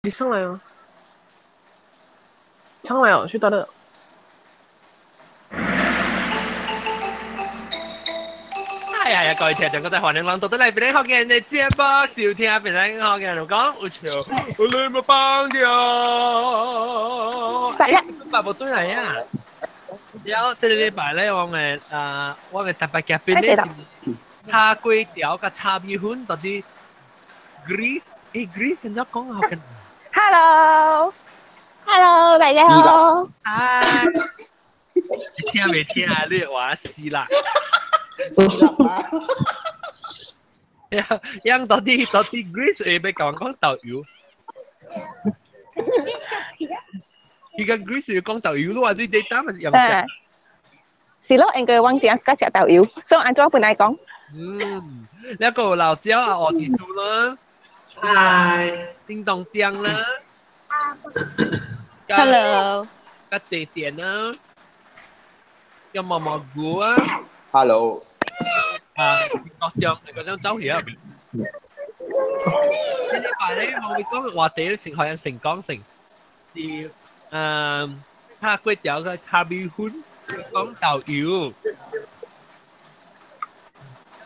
你上來哦，上來哦，去得了。哎呀呀！各位聽眾，各位歡迎來到來邊學嘅的節目，收聽邊學嘅人講，有笑，你冇幫掉。哎，爸爸對來啊！然後這個禮拜咧，我嘅特別嘉賓咧是炒粿條佮炒米粉，到底 Greece，誒 Greece 怎樣講啊？Hello，Hello，大家好。嗨，你聽未聽啊？你話死啦！樣到底 Greece 會欲講講豆油？伊個 Greece 會講豆油咯，你你打咪用食？是咯，應該我正喜歡食豆油，所以按怎本來講？嗯，你個老椒啊，學地圖啦，嗨，叮當店啦，Hello，個這店啦，有毛毛菇啊，Hello。啊，各樣各種走起啊！呢禮拜咧，我會講話題是可以成講成是炒粿條個炒米粉，講豆油。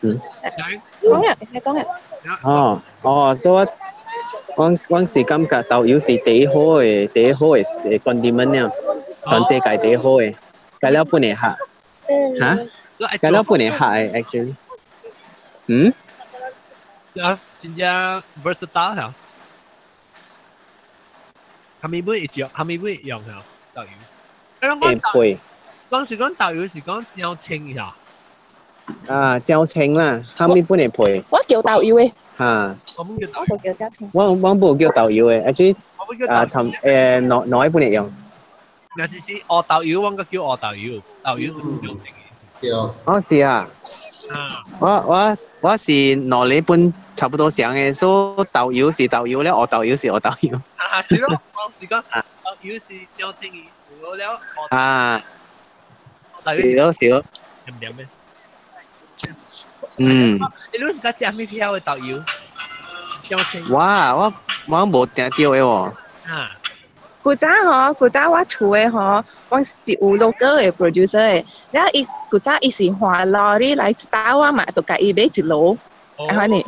嗯。講啊，你講啊。哦哦，所以我是感覺豆油是第一好的condiment 了，全世界第一好的，加了半會客。嚇？加了半會客的 actually。嗯？啊，真正 versatile 嚇。係咪會用？係咪會用嚇？豆油。會配。講是講豆油是講椒青嚇。啊，椒青啦，蝦米本會配。我叫豆油的。嚇。我冇叫豆油。我叫椒青。我無叫豆油的，actually 啊，尋兩兩個本會用。若是是學豆油，我閣叫學豆油，豆油就是椒青的。對。哦，是啊。我是兩個本差不多像的，所以豆油是豆油了，學豆油是學豆油。啊，是咯，我是講豆油是椒青的，有了。啊。豆油是咯是咯。唔掂咩？嗯。你是較食咩票的豆油？椒青。我無定著的喎。啊。古早吼，古早我厝的吼，我是有 local 的 producer 的，然後伊古早伊是換羅里來一打我嘛，就共伊買一籮，按呢。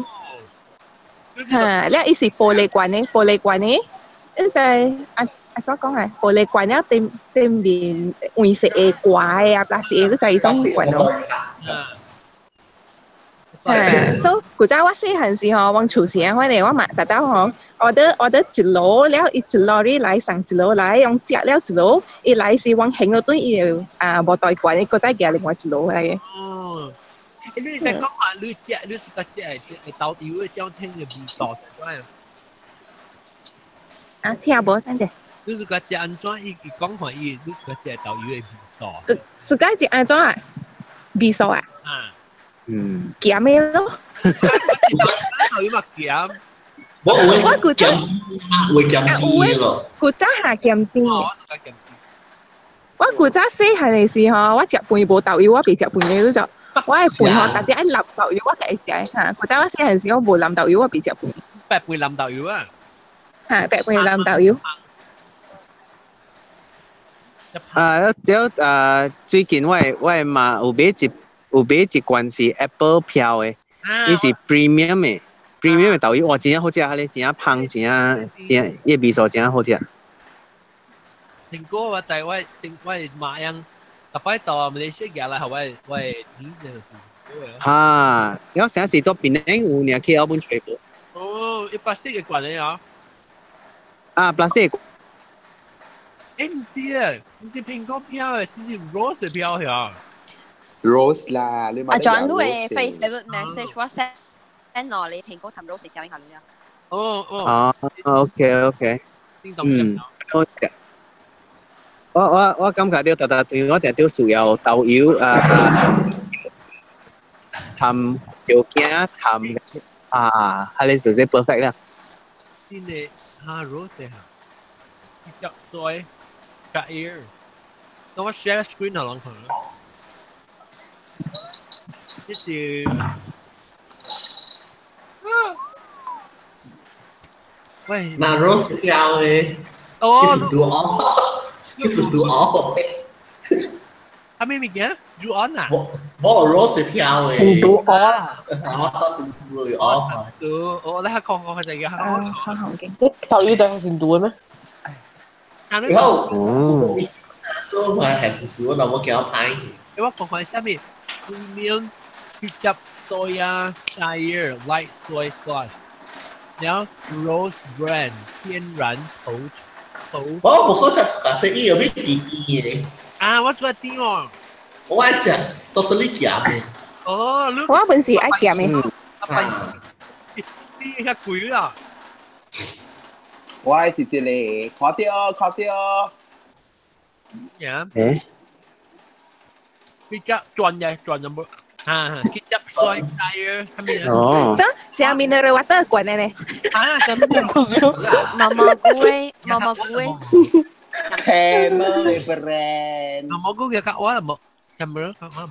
嚇，了伊是玻璃罐的，玻璃罐的，你知啊啊怎講啊？玻璃罐了頂頂面黃色的掛的啊，plastic 的，你知伊種罐咯。嚇，所以古早我細漢時吼，往厝時啊，反正我嘛，逐逐吼。order 一籮了，伊一籮你來送一籮來，用食了一籮，伊來時往行到對伊會啊無袋罐，伊閣再寄另外一籮來嘅。哦，你是講話你食，你是個食食豆油的椒青的味道，對。啊，聽無等者。你是個食按怎？伊伊講話伊，你是個食豆油的味道。是是個食按怎啊？味素啊？啊。嗯。鹹的咯。豆油嘛鹹。我我古早會鹹甜咯，古早下鹹甜。我古早細漢的時候，我食飯無豆油，我袂食飯的，你就我的飯吼，逐日愛淋豆油，我才會食嚇。古早我細漢時，我無淋豆油，我袂食飯。白飯淋豆油啊？嚇，白飯淋豆油。啊，了啊，最近我的媽有買一罐是 Apple 票的，伊是 premium 的。premium 的豆油，哇，真正好食，彼个真正芳，真正真，伊味素真正好食。蘋果我知我我媽樣，逐擺到馬來西亞來，予我我兒子。哈，我成時到檳城有爾去澳門揣無。哦，伊 plastic 的罐的啊。啊，plastic。欸，毋是啊，毋是蘋果票的，是 rose 的票呀。 Rose 啦，你阿 John，你的 Facebook message 我 send。落你蘋果尋 rose 小應下啦。哦哦。哦，OK OK。嗯，我感覺著逐逐對我定著需要豆油啊，摻藥羹摻啊，彼个就是 perfect 啦。真的，哈 rose 哈，比較對，較熱。等我 share screen 予人看。這是。喂，那 rose 票嘅，哦，佢是拄哦，佢是拄哦。係咩物件？煮安啊？冇冇 rose 票嘅，拄哦。我當時拄哦。拄，我咧看看佢哋嘅。啊，好好嘅。你頭魚對係成拄嘅咩？然後，所以我係成拄，那我叫派。我講看下面，premium ketchup soya shire light soy sauce，然後 rose brand 天然頭頭。我冇講就係這伊有咩甜甜嘅。啊，我做甜哦。我愛食 totally 鹹嘅。哦，我本是愛鹹嘅。啊，你較貴啦。我愛是這個，看到看到。呀。誒？比較轉嘅轉咗冇？啊，ketchup soy shire 係咪？哦。這下面的 water 罐的呢？啊，咁毛毛菇的，毛毛菇的。 Camel 的 brand。毛毛菇嘅較我冇，camel 較我冇。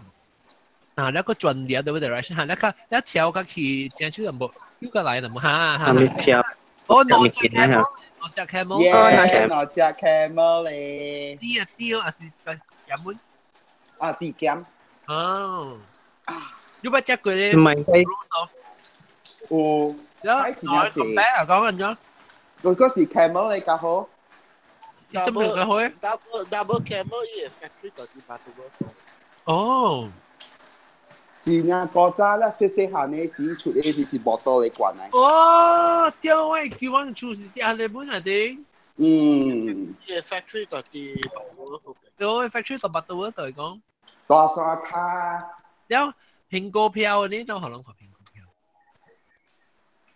啊，那個轉掉對不對？嚇，那個一條個去正出就冇，又過來了冇哈。係咪票？哦，兩隻 camel，兩隻 camel。耶，兩隻 camel 咧。啲啊啲啊，是係鹹本。啊，啲鹹。哦。你捌食過咧？唔係佢。有。有。我咁啊，講緊咗。嗰個是 camel 嚟較好。這麼個好？ Double double camel 伊 factory 就啲巴杜哦。是啊，古早啦，細細漢的時出的時是無多的罐來。哦，對，我叫我出是食日本啊啲。嗯。伊 factory 就啲巴杜。對，factory 就巴杜對講。大沙卡。了蘋果票你都可能看蘋果票。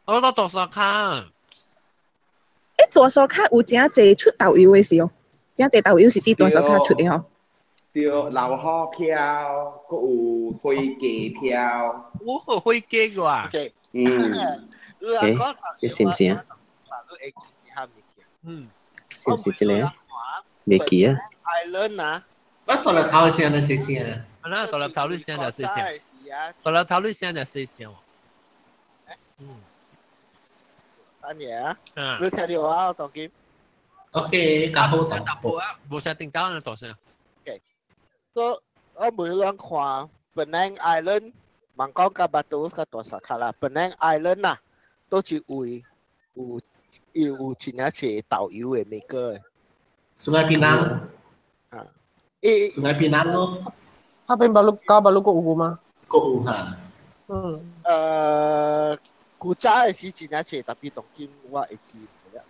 我到大沙卡。誒，大沙卡有真濟出豆油的時候，真濟豆油是佇大沙卡出的吼。對，老虎票，閣有飛機票。我飛機個啊？嗯。誒，你是唔是啊？嗯。是唔是這個？未記啊。 Island 啊。我大粒頭聲就細聲。啊，那大粒頭你聲就細聲。大粒頭你聲就細聲。嗯。等嘢啊！你聽到啊？當機。 OK，較好淡薄啊，無聲叮當大聲。 OK，所我每兩看 Penang Island，萬講甲巴杜甲大沙卡啦。Penang Island 啊，都是位有有真正濟導遊的美國的。 Sungai Pinang。啊，伊 Sungai Pinang 咯。那邊巴魯加巴魯閣有嗎？閣有哈。嗯。古早的時真正濟，特別當今我會記得。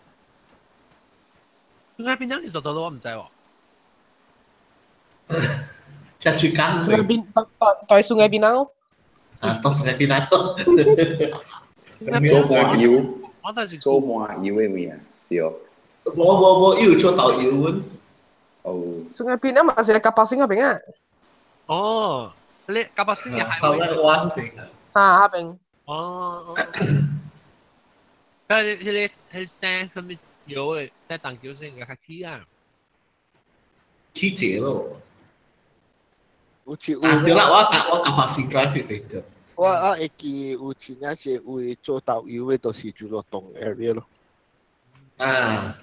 Sungai Pinang 是做到我毋知喎。食水工。 Sungai Pinang，對 Sungai Pinang 咯。啊，到 Sungai Pinang。做麻油，做麻油的物啊，對。無無無，伊有做導遊阮。哦。 Sungai Pinang 嘛是咧嘉巴星嗰邊啊。哦，你嘉巴星嘅係。頭咧灣邊啊。啊，嗰邊。哦哦。佢迄個迄聲，佢咪有的，在當橋先較起啊。起節咯。有一有。啊，對啦，我嘉巴星 drive 去邊個。我會記有真正是為做導遊的，都是就落洞 area 咯。啊，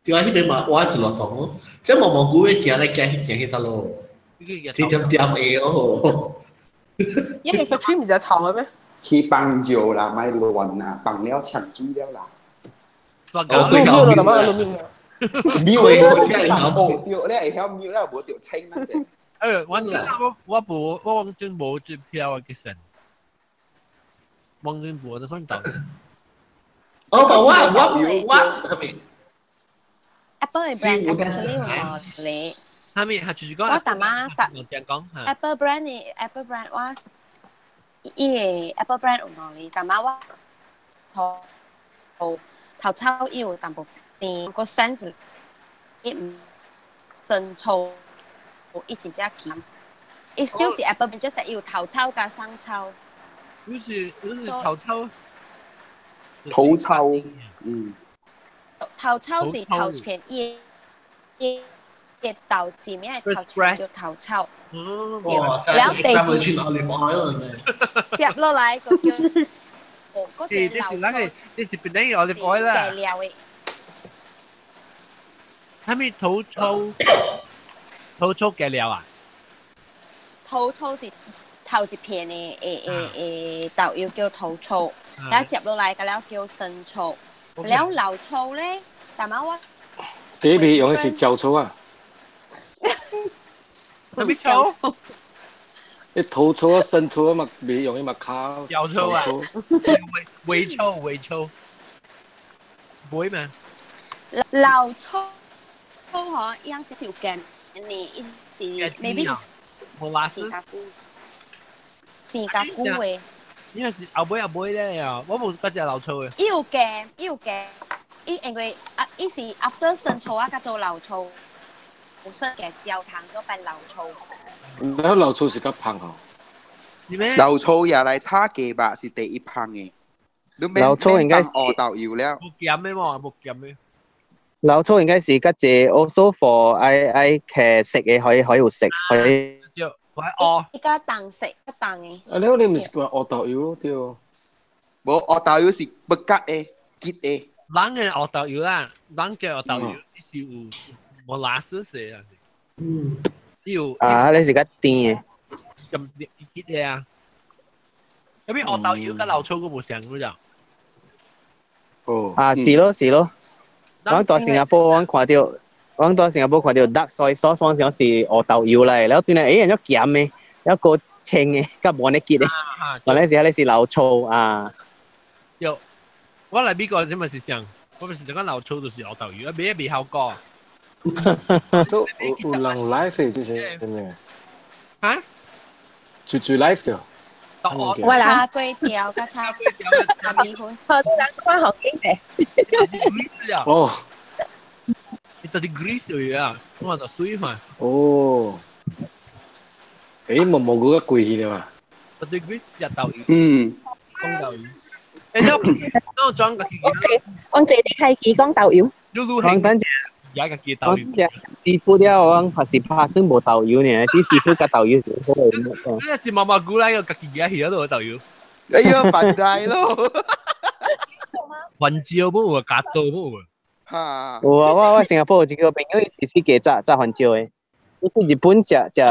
對啊，彼邊嘛，我一落洞咯。這毛毛菇會行來行去行去倒咯。一點點的哦。因為 factory 唔就臭嘅咩？去放尿啦，莫亂啦，放了搶水了啦。哦，對了，了，了，尿的，我聽你講，對，你會曉尿了，無著清那隻。誒，我我無，我完全無這票的其實，完全無那款導。哦，我我係咪？Apple 的 brand actually 有兩個。係咪？係就是講。我大媽答。講 Apple brand 的 Apple brand 我。伊個 Apple brand 有兩個，但嘛我頭頭頭草伊有淡薄甜，閣生一伊毋真粗，伊真正甜。伊 still 是 Apple brand，just 伊有頭草佮生草。就是頭草。頭草，嗯。頭草是頭片，伊伊個豆子名頭叫頭草。哇！然後第二接接落來個叫嗰這隻是咱個，這是檳城 olive oil 啦。雞料的。係咪土醋？土醋雞料啊？土醋是頭一片的誒誒誒豆油叫土醋，然後接落來個了叫生醋，了老醋咧，但係我第一批用的是焦醋啊，什麼醋？你土醋啊、生醋啊嘛，未用的嘛卡焦醋啊，微醋微醋，唔會嘛？老醋嗬，一樣是有鹹，你一是 maybe 是 molasses 生較久的，因為是後尾後尾咧，我無捌食老醋的。伊有鹹，伊有鹹，伊因為啊，伊是 after 生醋啊，較做老醋，有生嘅焦糖做變老醋。然後老醋是較芳吼。老醋也來炒雞肉是第一芳的。老醋應該是學豆油了。無鹹的嘛，無鹹的。老醋應該是較濟，also for 愛愛騎食的可以可以有食，可以。我愛伊較重食，較重的。啊，你你毋是講學豆油對？無學豆油是不吉的，結的。人嘅學豆油啦，人嘅學豆油是有 molasses 的啊。嗯。有。啊，你是較甜的。咁結的啊。咁邊學豆油佮老醋閣無相，嗰隻。哦。啊，是咯是咯。我蹛新加坡，我看著，我蹛新加坡看著 dark soy sauce，我想是學豆油來，然後對咧，欸，有鹹的，有個清的，較無按呢結的，原來是彼個是老醋啊。有，我來美國這嘛是想，我咪是講老醋就是學豆油，啊，未未好講。都有人 live 的這些，真的。啊？最最 live 的。我炒粿條，佮炒粿條，米粉。好，人看好景的。哦。你到底 grease 有啊？我就水嘛。哦。欸，毛毛菇較貴去了嘛？到底 grease 食豆油。嗯。講豆油。欸，你我裝個。我坐啲開機講豆油。我等陣。而家嘅豆油。師傅了，我還是拍算無豆油呢，啲師傅佮豆油是好的。呢是毛毛菇來個家己嘅去嗰度豆油。哎呀，笨大咯！雲椒冇有，加刀冇有。哈！有啊，我新加坡有一個朋友，伊是加炸炸番椒的。伊去日本食食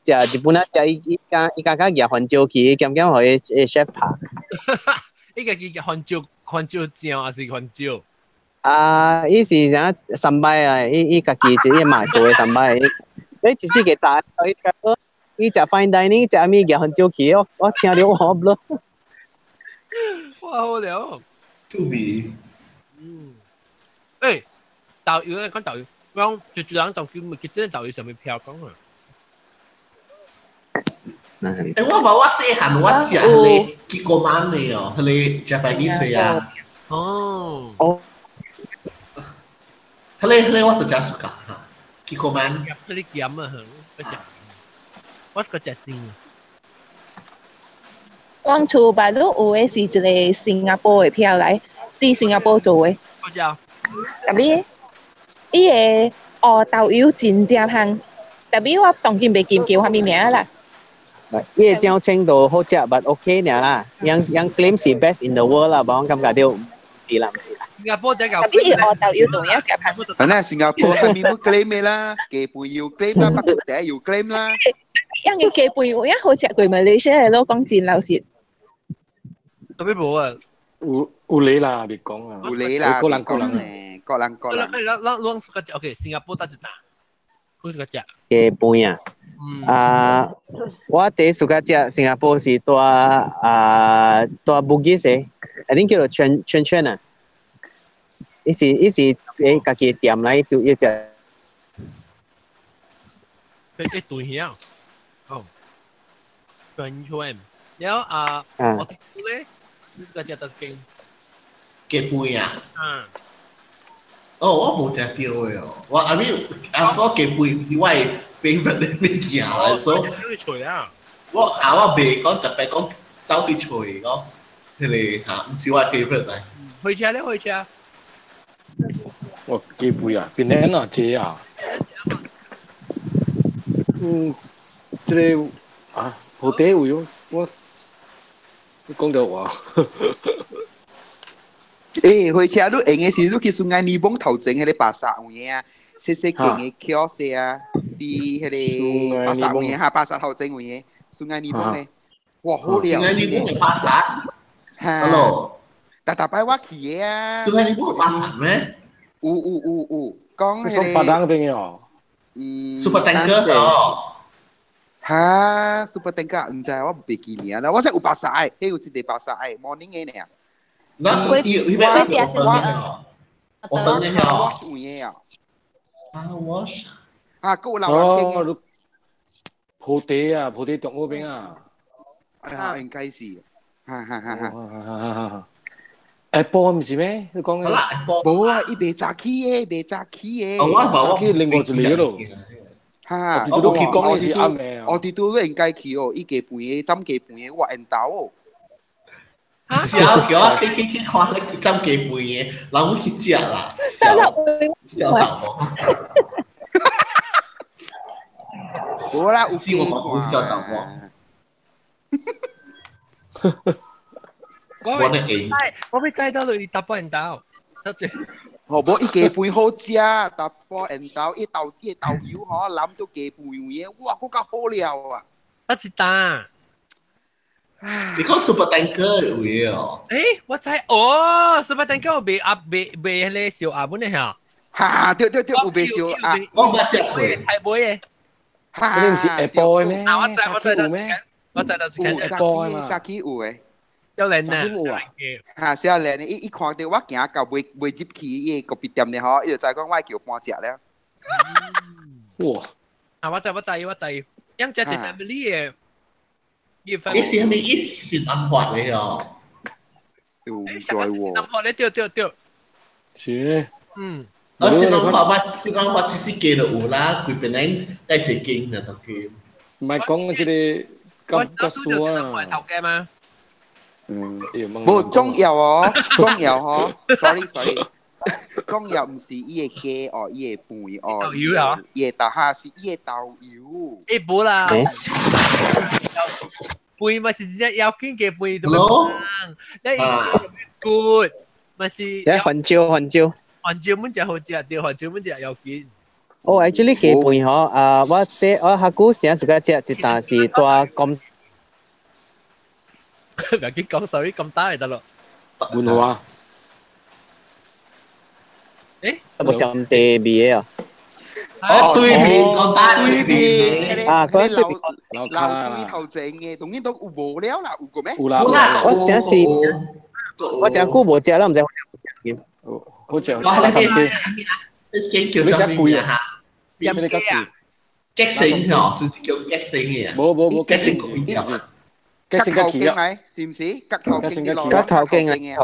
食日本啊食，伊伊敢伊敢敢夾番椒去，伊兼兼予伊 chef 拍。伊家己夾番椒，番椒醬還是番椒？啊！伊是啥三擺啊？伊伊家己一個買做的三擺。你一時個炸，伊伊食 fine dining 食啥物夾番椒去，我我聽著我好咯。哇！好了。趣味。嗯。欸，豆油咧講豆油，我講就就人當叫咪結真豆油上面飄講啊。欸，我無我細漢我食彼個結果滿的哦，彼個 Japanese 啊。哦。哦。彼個彼個我就食 suka 哈，結果滿。彼個鹹啊，我食，我個食甜。阮厝巴魯有的是一個新加坡的票來，佇新加坡做的。我知。特別，伊個烏豆油真正香，特別我當今袂記叫啥物名啦。伊個醬清都好食，but OK 爾啦。樣樣 claim 是 best in the world 啦，無我感覺著毋是啦，毋是啦。新加坡點特別伊烏豆油同樣食香。係啦，新加坡係咪冇 claim 的啦？雞飯又 claim 啦，白骨茶又 claim 啦。樣個雞飯有影好食過馬來西亞咯，講真老實。特別無啊。有有理啦，別講啊。有理啦，個人個人，個人個人。咱咱咱個食 OK，新加坡得一打，我個食。雞飯啊。啊，我第一次食新加坡是蹛啊蹛 Bugis 的，I think 叫做圈圈圈啊。伊是伊是誒家己店來做伊食。一對兄，哦，圈圈，然後啊，我咧，你個食得間？雞飯啊？嗯。哦，我無聽著的哦，我 I mean，啊，所雞飯毋是我的 favorite 的物件來，所以我啊我袂講特別講走去揣講，彼個嚇，毋是我的 favorite 來。火車咧，火車。我雞飯啊，檳城啊，這啊。嗯，這個啊，好底位哦，我你講到話。誒，火車你用的是你去 Sungai Nibong 頭前彼個巴剎有影啊，細細間的 kiosk 啊，佇彼個巴剎有影哈，巴剎頭前有影，Sungai Nibong 的，哇好料！ Sungai Nibong 的巴剎，Hello，逐逐擺我去的啊。 Sungai Nibong 巴剎咩？有有有有，講彼個。巴當邊哦。嗯。 Super Tanker 哦。哈，Super Tanker 毋知我袂記名啦，我知有巴剎的，彼有一個巴剎的，morning 的爾。那伊伊邊是我等你下。 wash 有影啊。啊 wash。啊，閣有老人間的。菩提啊，菩提中嗰邊啊。啊，應該是。哈哈哈哈。Apple 毋是咩？你講嘅。無啊，伊袂早起的，袂早起的。早起另外一個咯。哈，我都去講的是暗的。我哋都應該去哦，伊雞飯的，浸雞飯的，我緣投哦。小叫我去去去看你浸雞飯的，人我去食啦。小小查某。無啦，有見我冇小查某。我未我未知道你淡薄緣投。哦，無伊雞飯好食，淡薄緣投，伊豆伊豆油吼，淋到雞飯有影，哇，閣較好料啊！啊一擔。你講 Super Tanker 有影哦？誒，我知哦，Super Tanker 有賣鴨賣賣彼個燒鴨本的嚇。哈，對對對，有賣燒鴨。我毋捌食過。台買的。哈，你毋是下晡的咩？啊，我知我知，就是我知就是下晡的嘛。早起有的。少年啊，哈，少年的，伊伊看著我行到袂袂入去伊个咖啡店咧吼，伊就知講我叫搬食了。哇！啊，我知我知我知，因這是 family 的。伊是啥物？伊是南法的哦。唔知喎。南法咧，對對對。是。嗯。啊，新南法我新南法只是加就有啦，規邊人帶一間就得去。唔係講這個金骨樹啊。頭家嗎？嗯，無重要哦，重要哦，sorry sorry，重要毋是伊的雞哦，伊的飯哦，伊的豆哈是伊的豆油。欸，無啦，飯嘛是真正要緊嘅飯都冇。你 good 嘛是。你番椒番椒。番椒滿只好食，對，番椒滿只要緊。哦，actually 雞飯吼，啊，我說我較久成時間食一啖是大咁。唔要緊講 sorry 咁大就得咯。文化。誒，無上地味的哦。哦，對面講大對面。啊，嗰對面樓梯頭前的，當然都有無了啦，有過咩？有啦。我成是，我誠久無食啦，毋知。好食。我係你間叫做咩名啊？邊個較貴？吉星哦，是唔是叫吉星嘅？無無無，吉星唔是。吉頭經嚟，是唔是？吉頭經吉頭經啊！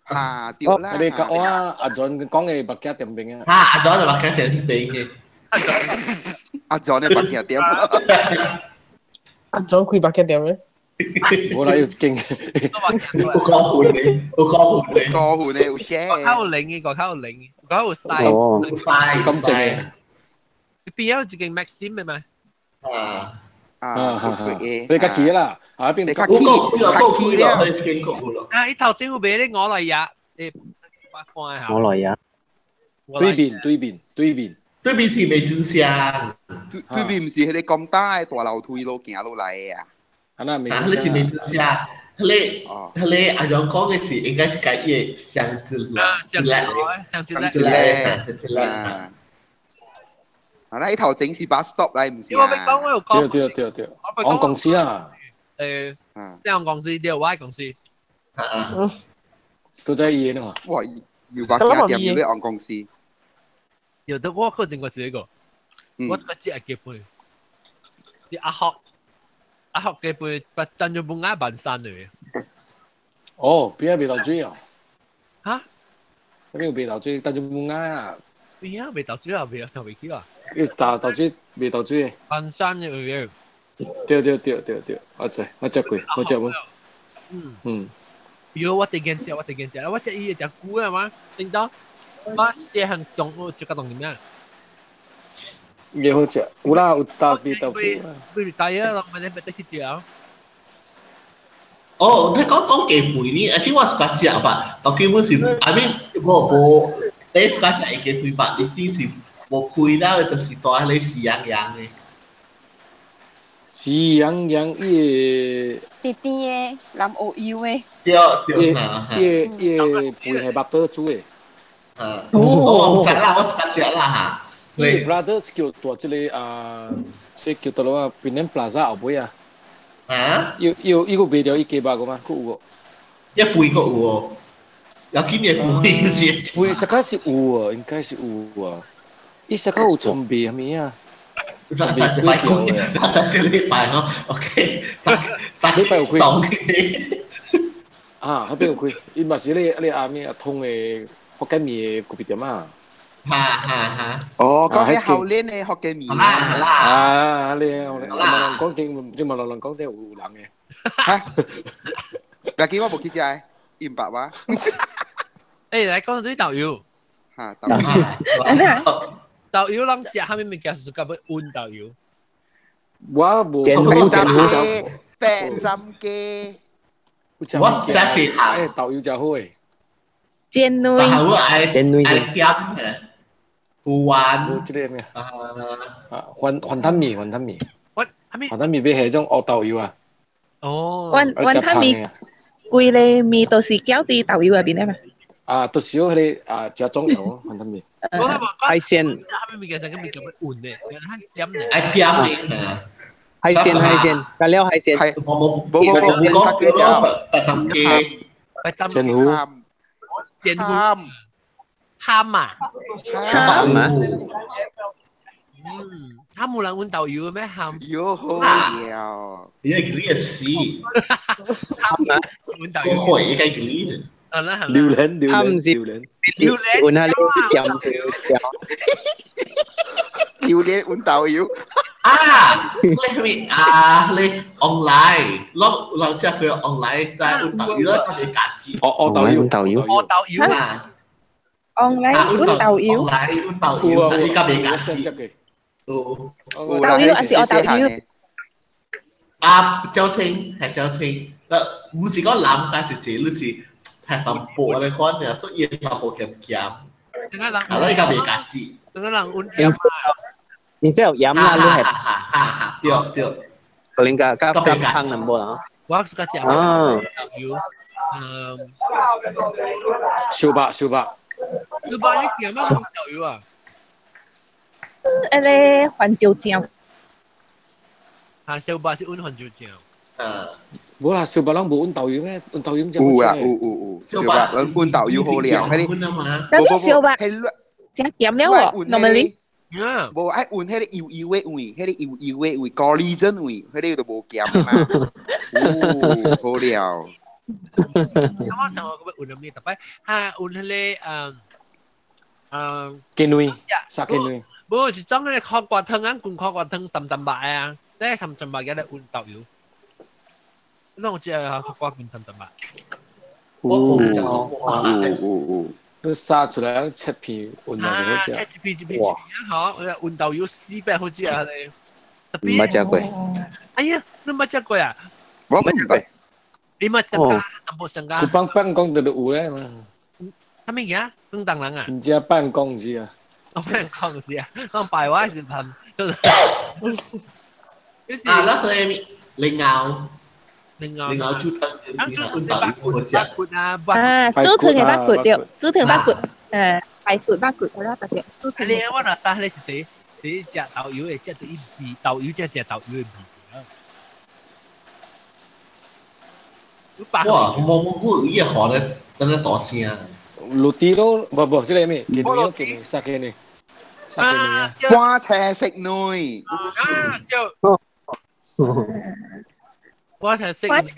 啊，對啦！你講我阿 John 講嘅目鏡店邊啊？啊，阿 John 係目鏡店邊嘅。阿 John 嘅目鏡店。阿 John 開目鏡店咩？無啦，有一間。有高分的，有高分的，高分的有寫。個口有靈嘅，個口有靈，個口有細，有細，咁正嘅。邊有一間 Maxim 嘅嘛？啊。啊，你較起啦，啊邊較起，較起了。啊，伊頭前有賣咧鵝來鴨，誒，八卦下。鵝來鴨。對面對面對面，對面是美珍香。對對面毋是彼個咁大的大樓梯路行落來的啊？啊，那啊，彼是美珍香，彼個彼個阿楊講的是應該是講伊的箱子啦，箱子箱子咧，箱子咧。啊！那伊頭前是 bus stop 來，毋是啊？我講我有講。對對對對，我公司啊。誒，這樣公司對，我公司。啊。都在伊的嘛。哇！有目鏡店，有咧按公司。有得我確定過一個，我這個只係基本。啲阿學，阿學基本，不但就冇愛萬山嚟。哦，邊個未流水啊？嚇？邊個未流水？但就冇愛啊。邊啊？未流水啊？未啊？上未去啊？伊是打投水，未投水的。翻山嘅有。對對對對對，我知，我食過，我食過。嗯嗯。有我突然食，我突然食，我食伊會食久啊嘛，聽到？我細漢中午食個東西咩？也好食，有啦，有搭未投水。不如大約，我們咧不得去食啊。哦，你講講雞肥呢？而且我是較食吧，但基本是，I mean 無無，你是較食會雞肥吧？你啲是無開了，就是大迄個喜羊羊的。喜羊羊伊甜甜的，藍烏油的。對對，伊伊肥係肉多煮的。我唔知啦，我是較食啦嚇。伊 brother 叫大這個啊，這叫做啊，平安 Plaza 後尾啊。啊？伊伊伊個賣掉伊雞肉個嗎？閣有無？一肥閣有哦，有幾年肥是？肥實確是有啊，應該是有啊。伊實確有準備係咪啊？那是拜過，那才是禮拜哦。OK，十禮拜有開。啊，彼邊有開，伊嘛是咧咧阿咩阿通的福建麵的咖啡店啊。哈哈哈！哦，講起後年的福建麵。啦啦。啊，你我人講聽，即嘛人講聽有人的。嚇！別記我無去食的，伊毋捌我。誒，來講到啲豆油。嚇，豆油。豆油攏食啥物物件是甲欲溫豆油？我無。煎糊煎糊白斬雞。我食一項。豆油誠好誒。煎卵。但係我愛愛點嘅。古丸。這個咩？啊，雲雲吞麵，雲吞麵。雲吞麵。雲吞麵欲彼種烏豆油啊。哦。雲雲吞麵，規个麵都是攪佇豆油內面的嘛。啊，都是迄個啊，食種油雲吞麵。海鮮。啥物物件，啥物物件欲溫的，點的。愛點的。海鮮海鮮，加料海鮮。無無無無無講白斬雞。白斬雞。煎糊。煎糊。鹹啊！鹹啊！嗯，鹹有人溫豆油咩鹹？喲好料，你係佢嘅死。鹹啊！溫豆油。我會應該佢。啊，那榴蓮榴蓮榴蓮榴蓮，溫下你鹹榴蓮溫豆油。啊，你咪啊，你 online，攞攞只佢 online，但係溫豆油咧，佢哋夾子。哦哦豆油，豆油，哦豆油啊！ online 溫豆油， online 溫豆油，依家未夾子。有。豆油還是烏豆油？啊，椒青係椒青，嗱，唔是講男加一隻，你是係淡薄嚟款嘅，所以淡薄鹹鹹。啊，你依家未夾子。陣間人溫鹽啊！你先有鹽啦，你係。哈對對。可能加加加湯淡薄啦。我是較食豆油，嗯。燒肉燒肉。你幫你食咩豆油啊？迄個番椒醬。啊，燒肉是溫番椒醬。無啦，燒肉攏無溫豆油咩？溫豆油有啊，有有有。燒肉攏溫豆油好料，迄個。但是燒肉真鹹了喎，normally。無愛溫彼個油油的味，彼個油油的味，咖喱醬味，彼個就無鹹嘛。哦，好料。我想我個溫咩特別，哈溫彼個嗯雞卵，殺雞卵。無一種彼個苦瓜湯啊，滾苦瓜湯浸浸白啊，咧浸浸白嘢咧溫豆油。那我只係苦瓜滾浸浸白。我唔食苦瓜。有有。你殺出來切片溫豆油好食。切一片一片一片啊！嗬，溫豆油四百好食啊！你。毋捌食過。哎呀，你毋捌食過啊？我毋食過。你捌食過？淡薄食過。佢幫辦公就有咧嘛。啥物嘢？廣東人啊？真正辦公是啊。我辦公是啊，講白話是噴。啊，那個蓮藕。蓮藕。蓮藕煮湯是溫豆油好食。啊，煮湯的肉骨對，煮湯肉骨，排骨肉骨，我了特別。你我若啥你是第第食豆油的，食到伊味，豆油才食豆油的味。哇！我我伊個河咧，等咧大聲。落地咯，無無，這個咩？雞卵，雞卵，殺雞卵，殺雞卵啊！瓜車食卵。啊，對。我才食。我才食。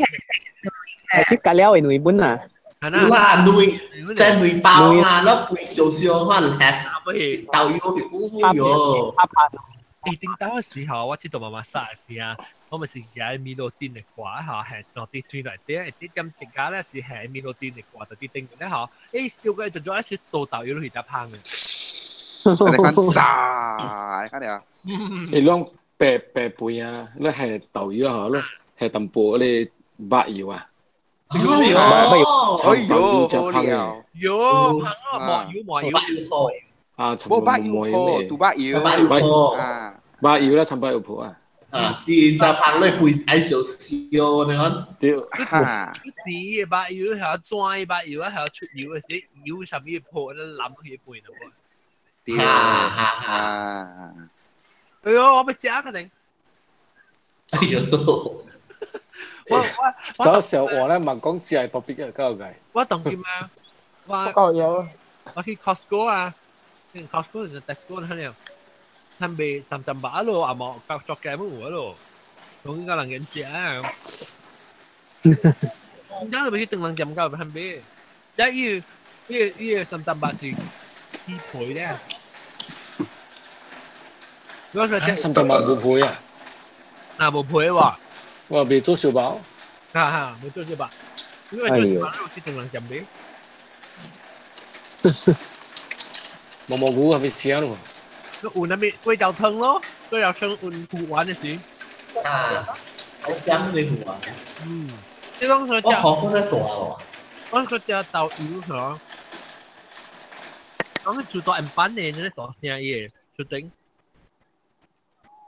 係食咖料的卵本啊！哇，卵真卵包啊，攞肥燒燒可能係豆油，哦喲。欸，頂當的時候，我這度媽媽殺的時啊，我咪是舉米露頂的歌吼，係落佇水內底，一點一家咧是係米露頂的歌，就佇頂咧吼，欸，燒個就做一是倒豆油落去才芳的。你看炸，你看了。欸，攏白白肥啊，你係豆油吼，你係淡薄迄個肉油啊。哎呦，哎呦，好了。喲，香啊，麻油麻油。啊，冇白油鋪，杜白油。白油鋪啊，白油啦，陳白油鋪啊。啊，自然就香咧背愛少少你講。對。哈。啲白油係轉白油啊，係出油嘅時，油上面鋪咧淋去背咯。對。哈哈。哎呦，我要食可能。哎呦。我我小我咧，問講只係特別嘅，夠計。我當今啊，我夠有。我去 Costco 啊，Costco 就 Tesco 那樣，他賣三針把咯，阿冇夠作嘅乜嘢咯，總之個人人食啊。而家你咪去定人點夠佢買，一伊伊三針把是幾倍咧？我說三針把冇倍啊？啊，冇倍喎。我未做小包。哈哈，冇做小包，因為做小包去定人點買。毛毛菇係咪食咯？有那邊粿條湯咯，粿條湯有糊丸的時。啊，我講你糊丸。嗯，你講說我學過得大咯。我說食豆油嗬，講做大案板的，那大聲伊的出頂。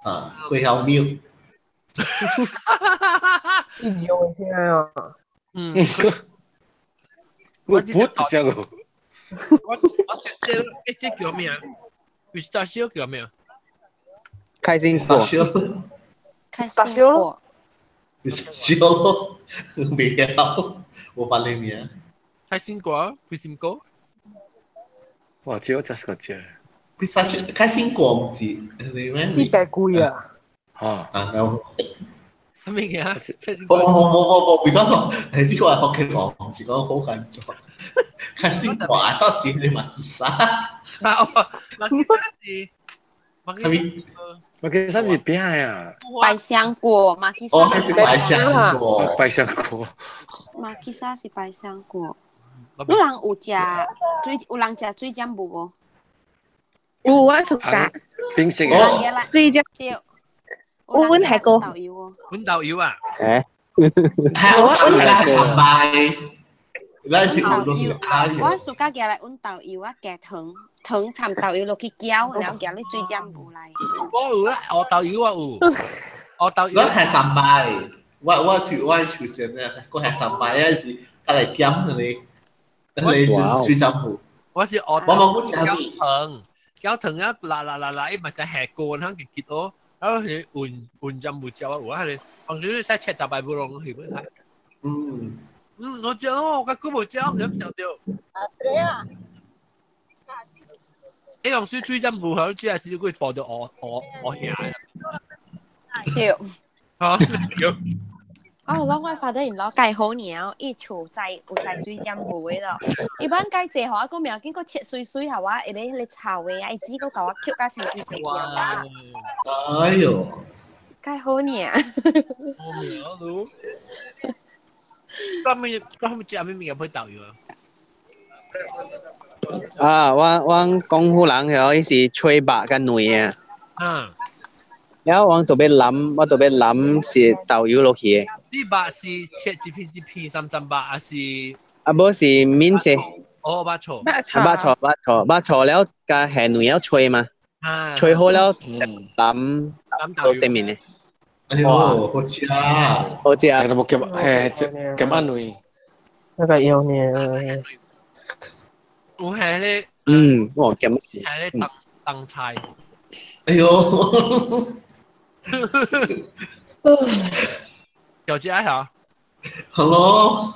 啊，粿條廟。一招的聲啊！嗯。我噗聲個。我這這叫咩啊？ピスタチオ叫咩啊？開心果。開心果。ピスタチオ，未有，我發你名。開心果，開心果。哇！這我真是個食。ピスタチオ，開心果唔是你咩？四百幾啊！啊啊有。咩嘢啊？冇冇冇冇冇，別講你呢個係學嘅講，唔是講好緊張。開心果到時你馬吉沙。啊，馬吉沙是馬吉，馬吉沙是邊啊？百香果，馬吉沙。哦，係百香果。百香果。馬吉沙是百香果。你人有食水？有人食水漿無無？有我熟食。冰色嘅。水漿。對。有阮係個。豆油哦。阮豆油啊？誒。係我阮係三拜。咱是豆油，我暑假寄來阮豆油啊，加糖糖摻豆油落去攪，然後寄你水漿無來。我有啦，我豆油我有，我豆油。我係三拜，我是我出現咧，我係三拜，啊是佢嚟減你，你水漿無。我是我我冇攪糖，攪糖啊，啦啦啦啦，伊嘛是下鍋，通結結哦，然後是換換針無椒啊，有啊，係，當時使切十擺無攏去本睇。嗯。嗯，我食哦，我久無食，我唔想到。呢樣水水針無好，只係少佢播到我我我遐。對。嚇！對。哦，我我發得然攞計好鳥，伊厝在有在水針無的咯。一般計這吼，個苗見個切碎碎係話，伊咧迄個炒的啊，伊只個甲我抾甲成支成支。哎呦！計好爾。好苗都。咁咪咁咪食咩物件配豆油啊？啊，我廣府人嗬，伊是炊肉佮卵啊。嗯。然後我特別淋，我特別淋是豆油落去的。你肉是切一片一片三層肉，還是？啊，無是麵線。哦，肉醋。肉醋。肉醋肉醋肉醋了，加下卵了炊嘛。啊。炊好了，淋到對面的。哎呦，好食啊！好食。係冇夾，係夾夾卵。那個要呢？有係咧。嗯，我夾。係咧當當菜。哎呦！有食啊？好咯。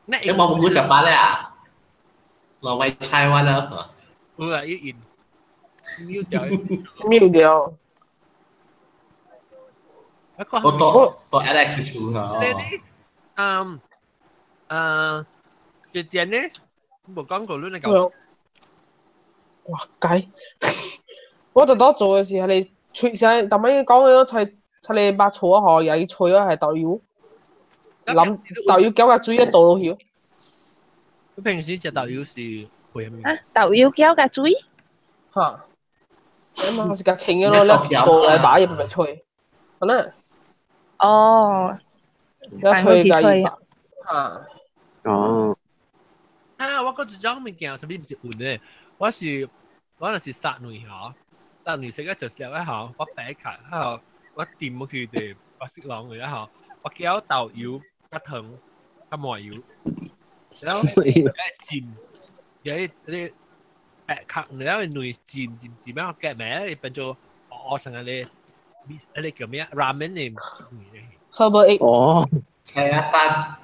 你冇冇食飯咧啊？糯米菜我啦。有啊，一印。秒掉。秒掉。我到到 Alex 厝啊。你你，嗯，一點呢？無講過你那個。哇！雞，我特多做嘅時係你吹聲，但係講嘅菜菜你白醋啊，嗬，又要吹啊，係豆油，淋豆油攪個水一倒落去。你平時食豆油是配咩？啊，豆油攪個水。嚇！咁啊，是個清嘅咯，你倒來擺入咪吹，好啦。哦，一吹個油，啊。哦。啊！我講一種物件，啥物毋是雲的，我是我若是殺卵吼，殺卵食個就食個吼，我白卡，吼，我掂去的，我識人嘅吼，我攪豆油、加糖、加麻油，然後浸，有啲白殼，然後卵浸浸浸，然後夾埋，變做我成個咧，迄個叫咩啊？ramen 的。 Herbal egg。哦。係啊，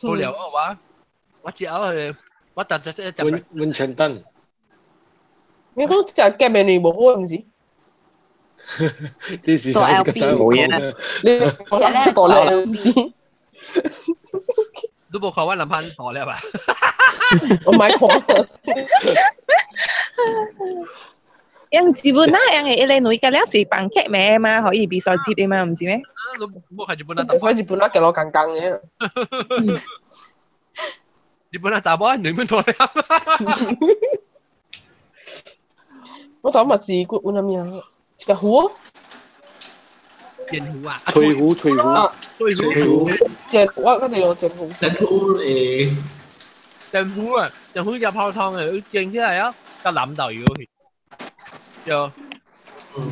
飯。無聊啊我。我食佢，我特只食溫溫泉蛋。你講食夾麵你無好毋是？這是啥是個真冇嘢。你食咧大粒。你無看我男朋大粒吧？我買看。用日本那樣嘅一個女嘅了是放劇名嘛，可以比賽接的嘛，毋是咩？你冇看日本那，所以日本那嘅老剛剛嘅。日本那查某女們大粒。我頭咪是骨揾咩啊？食糊。煎糊啊！脆糊脆糊。脆糊。煎我哋用煎糊。煎糊誒。煎糊啊！煎糊入泡湯嘅，煎起來啊，加淋豆油去。對。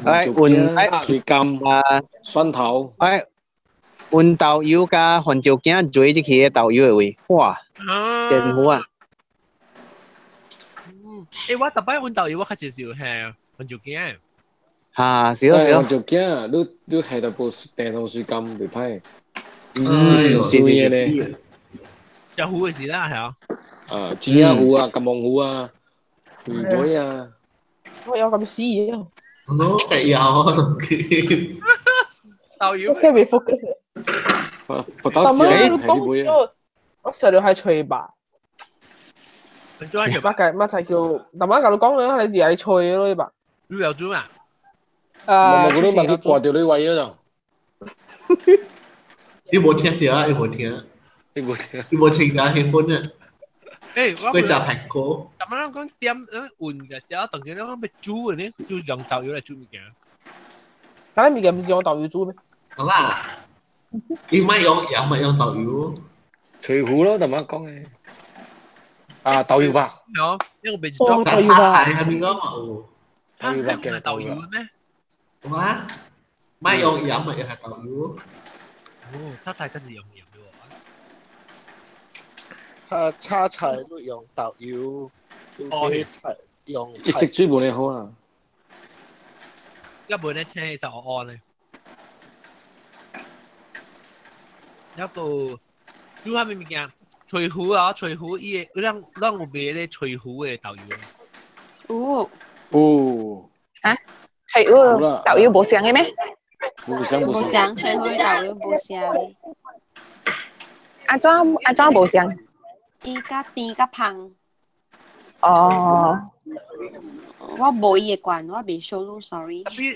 哎，換哎水甘啊，蒜頭。哎，換豆油加番椒羹做入去的豆油的味，哇，真好啊！嗯，欸，我逐擺換豆油，我較接受係番椒羹。嚇，是咯是咯。番椒羹，你下淡薄甜糖水甘袂歹。嗯，是酸的咧。食糊的是啦，係啊。啊，煎仔糊啊，金黃糊啊，魚尾啊。我有咁死啊！我食藥我同佢。豆油。我未 focus。不到食係你尾啊。我食了係脆吧。乜計乜就叫，大媽教你講啦，你就係脆咯，吧。你有煮啊？啊！我都問佢掛掉你位嗰度。你無聽到啊？你無聽？你無聽？你無聽到氣氛啊？欸，我佢食蘋果。咁樣講點換嘅，只要當佢講要煮嘅呢，就用豆油來煮物件。但係物件唔是用豆油煮咩？好啦，你咪用鹽，咪用豆油。脆糊咯，大媽講嘅。啊，豆油吧。有，呢個被裝。炒菜係咪講嘛？有。豆油吧嘅豆油咩？哇！咪用鹽咪又係豆油。哦，炒菜真係用鹽嘅喎。炒菜都用豆油，用菜用。一食水無咧好啦。一半咧青就按咧。一個煮下咩物件？脆糊啊，脆糊伊個，咱咱有賣咧脆糊的豆油。有。有。啊？脆糊豆油無相的咩？無相無相，脆糊豆油無相。安怎安怎無相？伊較甜較芳。哦。我無伊的罐，我未收錄，sorry。了伊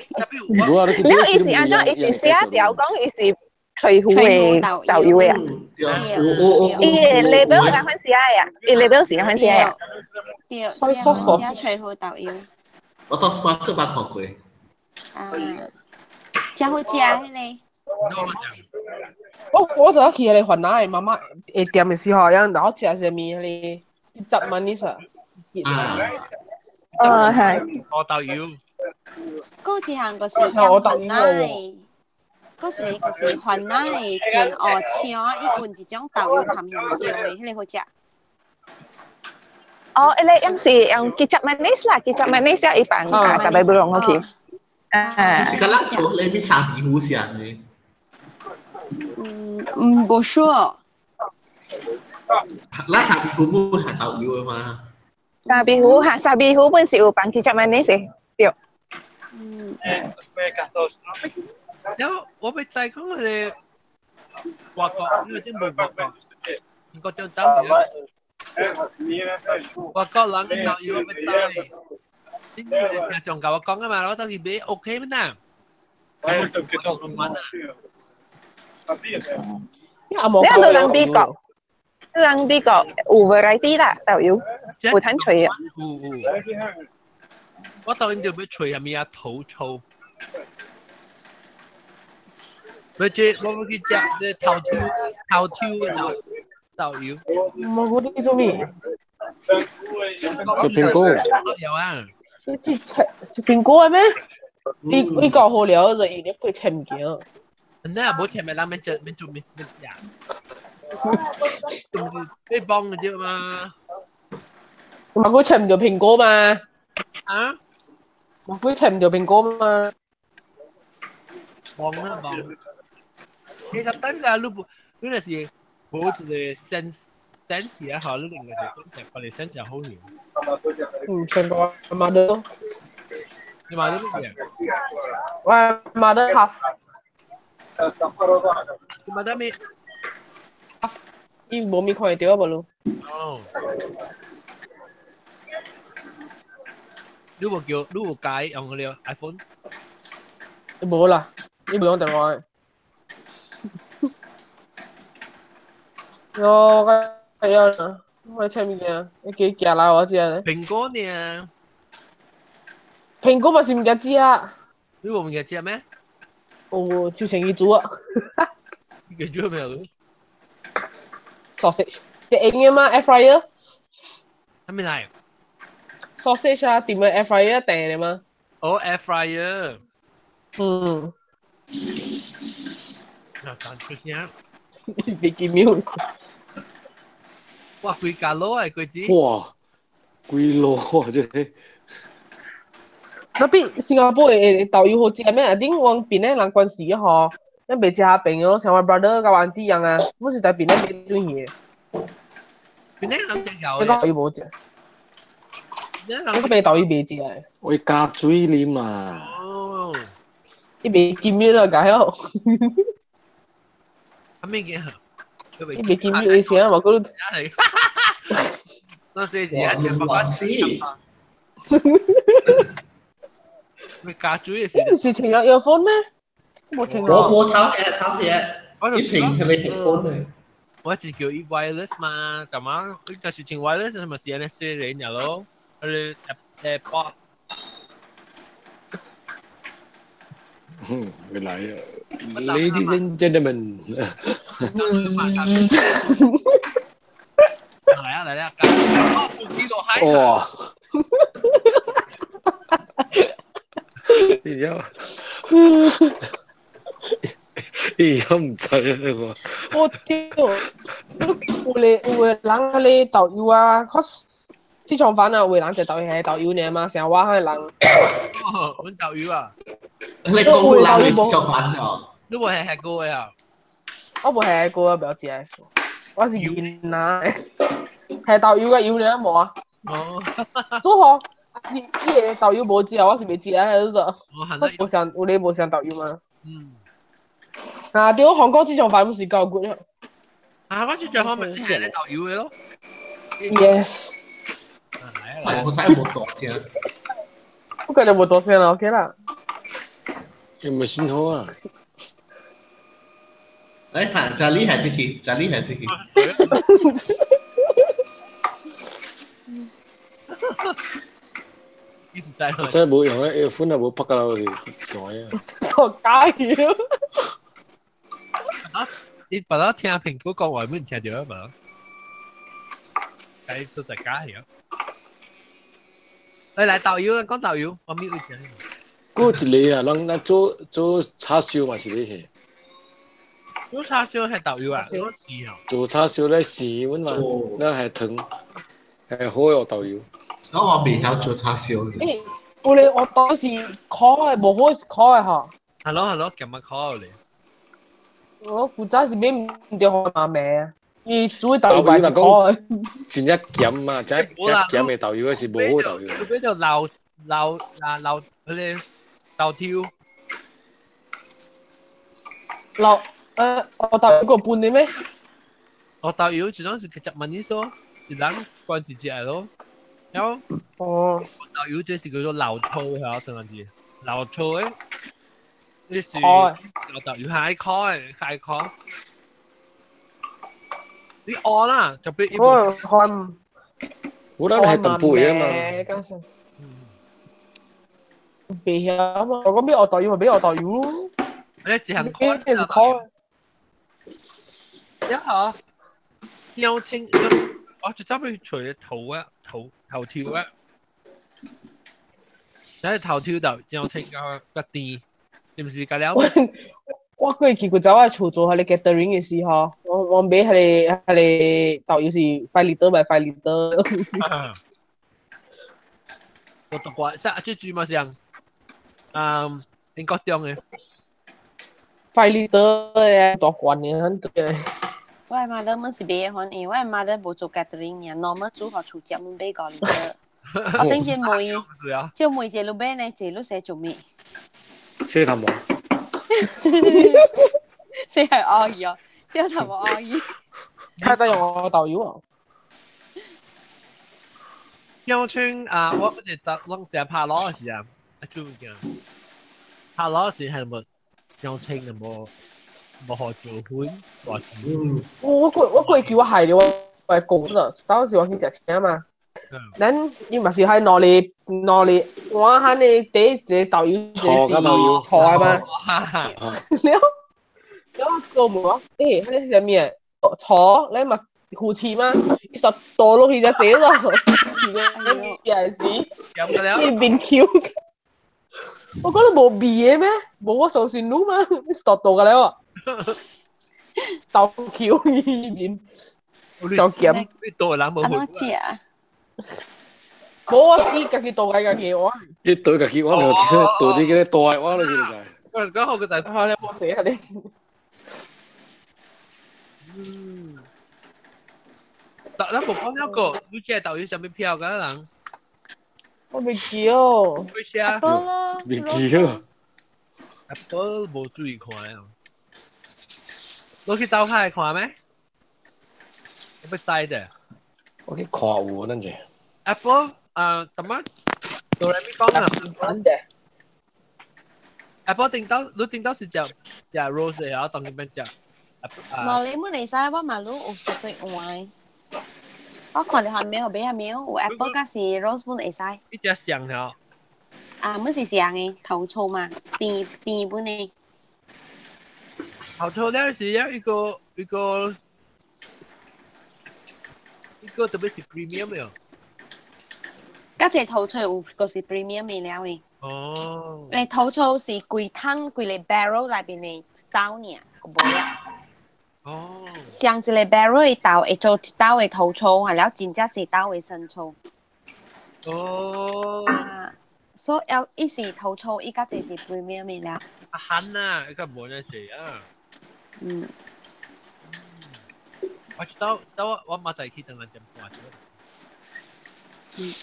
是按怎？伊是寫條講，伊是。脆糊的豆油的啊，伊的 label 是按款寫的啊，伊 label 是按款寫的啊。對，寫脆糊豆油。我到 Spark 捌看過。啊，真好食彼個。我就去彼個雲南的媽媽的店的時候，然後食啥物彼個十萬你說。啊。哦，係。我豆油。嗰一項就是用雲南的。嗰時就是雲南的煎鵝腸，伊混一種豆油摻香蕉的，彼個好食。哦，彼個用是用 kicap manis 啦，kicap manis 伊放加十個布隆落去。啊。是個辣椒，你咪沙皮糊上的。嗯嗯，無說。拉沙皮糊冇係豆油的嘛？沙皮糊哈，沙皮糊本是有放 kicap manis 的，對。嗯。然後我欲知講彼個外國，因為這無外國，英國就走去。外國人的導遊我欲知，你聽眾共我講啊嘛，我走去買 OK 咩呐？你個人美國，人美國有 variety 啦，導遊有趁揣啊。有有。我當然就欲揣啥物啊，頭抽。要這我欲去食這頭抽頭抽的。豆油。蘑菇你做咩？食蘋果。有啊。食食食蘋果嘅咩？你你搞好了就伊你會食物件。你也冇食咪，人免食免做免免食。你幫嘅啫嘛。蘑菇食唔到蘋果嘛？啊？蘑菇食唔到蘋果嘛？幫啦幫。其實等下你你那是冇一個 sense sense 啊，好，你另外一個 sense，把你 sense 好用。嗯，成個媽的。你買啲乜嘢？我買得 half。你買得咩？half，伊無咪看會到啊，無咯？哦。你無叫，你無改用嗰個 iPhone？無啦，你無用電話。我個樣，我切物件，你幾寄來我食咧？蘋果呢？蘋果嘛是物件食啊？你無物件食咩？哦，就成伊煮啊。你給煮咩啊？Sausage，你用嘅嘛？Air fryer？係咪嚟？Sausage 啊，點樣 air fryer 訂嘅嘛？哦，air fryer。嗯。嗱，等出聲。別記秒。哇，幾架攞啊，幾子？哇，幾攞啊，真係。那邊新加坡的豆油好食咩？頂往邊的人關係吼，咱袂食下朋友，像我 brother 佮我 auntie 樣啊，我是在檳城買轉去的。檳城人食油的。豆油無食。我個豆油袂食的。我加水啉啊。哦。伊袂金面啊，解好。阿咩嘅？伊袂金面的時啊，我講。那是而家食白死。咪加水嘅時。你唔是穿咗 earphone 咩？冇穿。我冇偷嘢，偷嘢。以前係你 headphone 嘅。我是叫伊 wireless 嘛，幹嘛？佢就是穿 wireless 係咪是安尼說人入咯？佢哋 AirPods。嗯，原來，ladies and gentlemen。嚟啊嚟啊！哇！而家而家唔制啊！我屌，有咧有個人咧導遊啊，可這場飯啊，有個人食導遊係導遊爾嘛，像我迄個人。哦，阮導遊啊！你講有人食飯哦？你無係食過啊？我無食過啊，不要食。我是囡仔，係導遊嘅遊爾無啊？哦。所以吼。是伊個導遊無食，我是袂食啊，就是。我無想有咧無想導遊嘛。嗯。啊，對，韓國這種飯不是夠骨了。啊，我這種飯咪是係咧導遊的咯。 Yes。我真係冇多聲。我感覺無多聲啦，OK 啦。有冇信號啊？哎，看，這裡係這個，這裡係這個。真係冇用咧，earphone 又冇拍噶啦，我哋傻啊！傻雞啊！你本來聽蘋果講話，冇人聽到啊嘛？係都大家係啊！誒，來導遊啊，講導遊，我咪會聽。過一個啊，人咱做做叉燒嘛是咧。做叉燒係導遊啊？我試啊。做叉燒咧試阮嘛，那係糖，係好有導遊。我未曉做叉燒。欸，有咧，我當時烤的，無好是烤的吼。係咯係咯，今日烤咧。我古早是買毋著予媽咪啊，伊煮豆油是烤的。真正鹹嘛，真真鹹的豆油是無好豆油。除非就老老啊老嗰個豆條。老我豆油個半的咩？我豆油這種是直問你說，是人關是食咯。然後哦，豆油這是叫做老醋係等下子，老醋誒，呢是老豆油係烤的，係烤。你按啦，就俾我看。我諗係淡薄嘅嘛。袂曉嘛？我講俾我豆油咪俾我豆油咯。你自行烤，這是烤。一下，有清，我就走去除頭啊，頭頭條啊，但係頭條就有清個個甜，是唔是個了？我過去古早我厝做彼個 catering 的時候，我買彼個豆油是 5 liter by 5 liter。我讀過，即係最主要上，英國中嘅。 5 liter 的大罐的，很貴。我的 mother 們是買款，因為我的 mother 無做 catering 爾，normal 煮予厝食，阮買5 liter。我頂先問，就問一下你買呢，一個你寫做咩？寫頭毛。寫係惡意哦，寫頭毛惡意。太得用我豆油啊！鄉村啊，我不是得攏食拍攞時啊，啊做物件，拍攞時係冇鄉村就冇冇學做飯，大嗯，我過叫我係了，我係講啦，當時我去食請嘛。咱伊嘛是喺攞嚟攞嚟，我喺你第一個豆油，錯嘅豆油，錯啊嘛。了了我做無，欸，彼個啥物？錯，你嘛護士嘛？伊就倒落去就死咯，是是，伊面 Q。我覺得無味的咩？無我相信你嘛？你倒倒個了，倒 Q 伊面，就鹹。你倒人無會。安怎食？無我自家己倒家己我。你倒家己我就倒啲嗰啲袋我落去就。我講好個就，嚇你冇死啊你！嗯。但咱無講那個，你這豆有啥物票㗎人？我未記哦。未食。 Apple 咯。未記哦。 Apple 無注意看啊。你去倒開看咩？你要知者？我去看有等者。 Apple 啊，怎麼？哆來咪講啊。真的。 Apple 頂到，你頂到是食食 rose 的啊，當佢變食。無你們會使，我嘛攏有熟對換。我看著下面有買下面有 Apple 佮是 rose 本會使。你食上了？啊，阮是上的頭醋嘛，甜甜本的。頭醋了是要一個一個一個特別是 premium 的。佮這頭醋有個是 premium 的了的。哦。你頭醋是規桶規個 barrel 內面的豆爾，無了。哦。上一個 barrel 的豆會做一兜的頭醋，還了真正是豆的生醋。哦。啊，所以伊是頭醋，伊較濟是 premium 的了。啊罕啊，伊個無呢濟啊。嗯。我知道，知道我我媽仔去等人點看。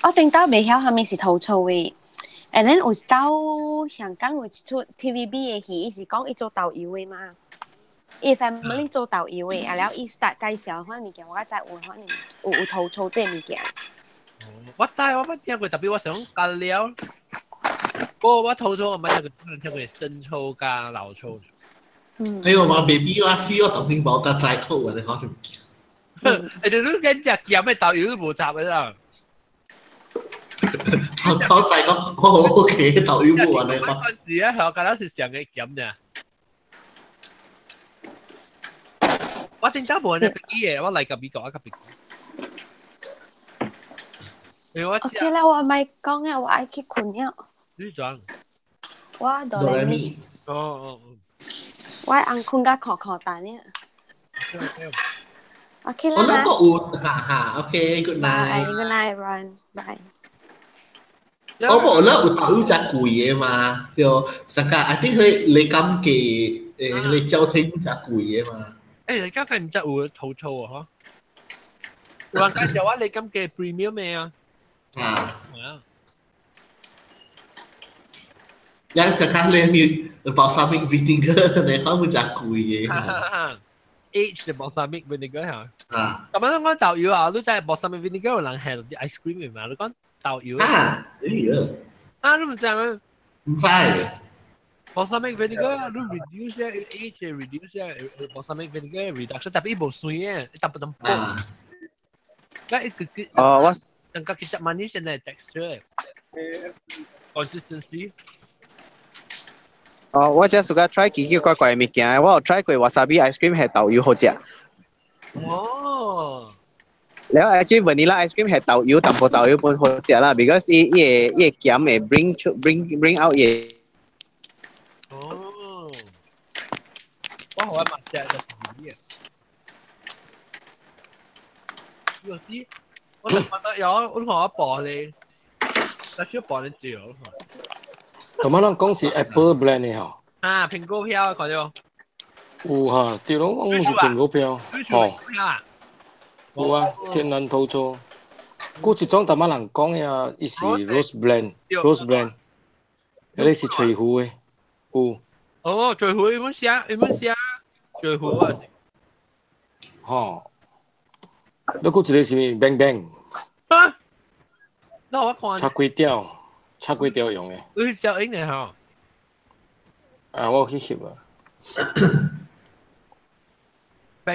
我頂到袂曉啥物是頭醋的，and then 有一道香港有一齣 TVB 的戲，伊是講伊做豆油的嘛，伊 family 做豆油的，啊了伊 start 介紹款物件，我較知有款有頭醋這物件。我知我捌聽過，特別我想加料。不過我頭醋我捌聽過，聽過生醋加老醋。嗯。哎呦，我 baby 我死我當兵無甲知口啊！你講什麼？欸，你你緊食鹹的豆油都無雜的啦。頭頭知講，我 OK 豆油無安尼講。嗰陣時咧，我覺得是上嘅鹹嘅。我頂到無人飛機嘅，我來甲美國，我甲美國。 OK 啦，我咪講啊，我愛去睏了。你轉？我哆來咪。哦哦哦。我紅睏甲睏睏等呢。OK 啦。我那個有，哈哈，OK，good night。 Bye，good night, everyone. Bye。我無咧有豆油真貴的嘛，對，上個 I think 佢你敢記誒，你交清真貴的嘛。欸，你剛才唔知有頭醋啊？嗬？有人介紹我你敢記 premium 咩啊？啊。有時間你咪 balsamic vinegar，你可能真貴嘅。 Age 的 balsamic vinegar 嚇。啊。咁樣講豆油啊，你知 balsamic vinegar 有人係啲 ice cream 嘛？你講豆油。啊，哎呀。啊，你唔知咩？唔知。 balsamic vinegar 你 reduce age reduce balsamic vinegar reduction，特別伊無酸嘅，伊淡薄淡薄。那一個個。哦，我。等個佢執埋呢先係 texture consistency。哦，我這暑假 try 奇奇怪怪的物件，我有 try 過 wasabi ice cream 係豆油好食。哦。了 actually vanilla ice cream 係豆油，淡薄豆油本好食啦，because 伊伊個伊個鹹會 bring 出 bring out 伊個。哦，我好愛嘛食就是呢個。有時我就覺得有我同我播咧，但係播你照。同埋咱講是 Apple brand 的吼。啊，蘋果票看到。有哈，對咯，我是蘋果票，吼。有啊，天然土做。佮一種淡仔人講呀，伊是 rose blend，rose blend，彼個是翠湖的，有。哦，翠湖有冇寫？有冇寫？翠湖啊是。吼，你閣一個是咪 bang bang？啊？那我看。插幾條，插幾條用的。你照影的吼？啊，我去翕啊。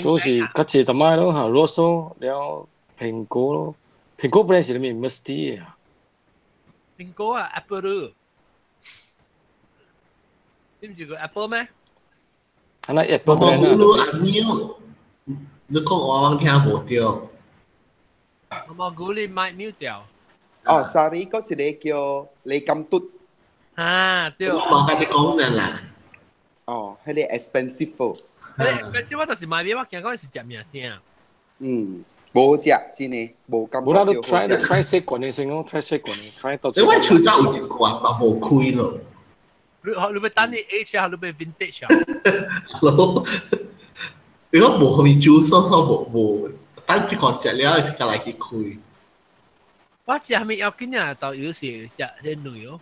所以是較濟淡仔咯，哈，rose 了蘋果咯，蘋果本來是啥物 musty 啊？蘋果啊，Apple。你毋是個 Apple 咩？啊，那 Apple 我無你按 mute，你講我攏聽無著。我無估你麥 mute 掉。哦，sorry，嗰是你叫李金嘟。啊，對。我無甲你講呢啦。哦，彼個 expensive。誒，我就是買啲，我驚講是食名聲。嗯，無食真的，無感覺。無啦，你 try 你 try 習慣的先哦，try 習慣的，try 到。你我厝上有一罐嘛，無開咯。你你欲等你 age 啊，你欲 vintage 啊？咯，你講無予伊煮，所以無無等這款食了，是較來去開。我食啥物要緊啊？豆油是食彼卵哦，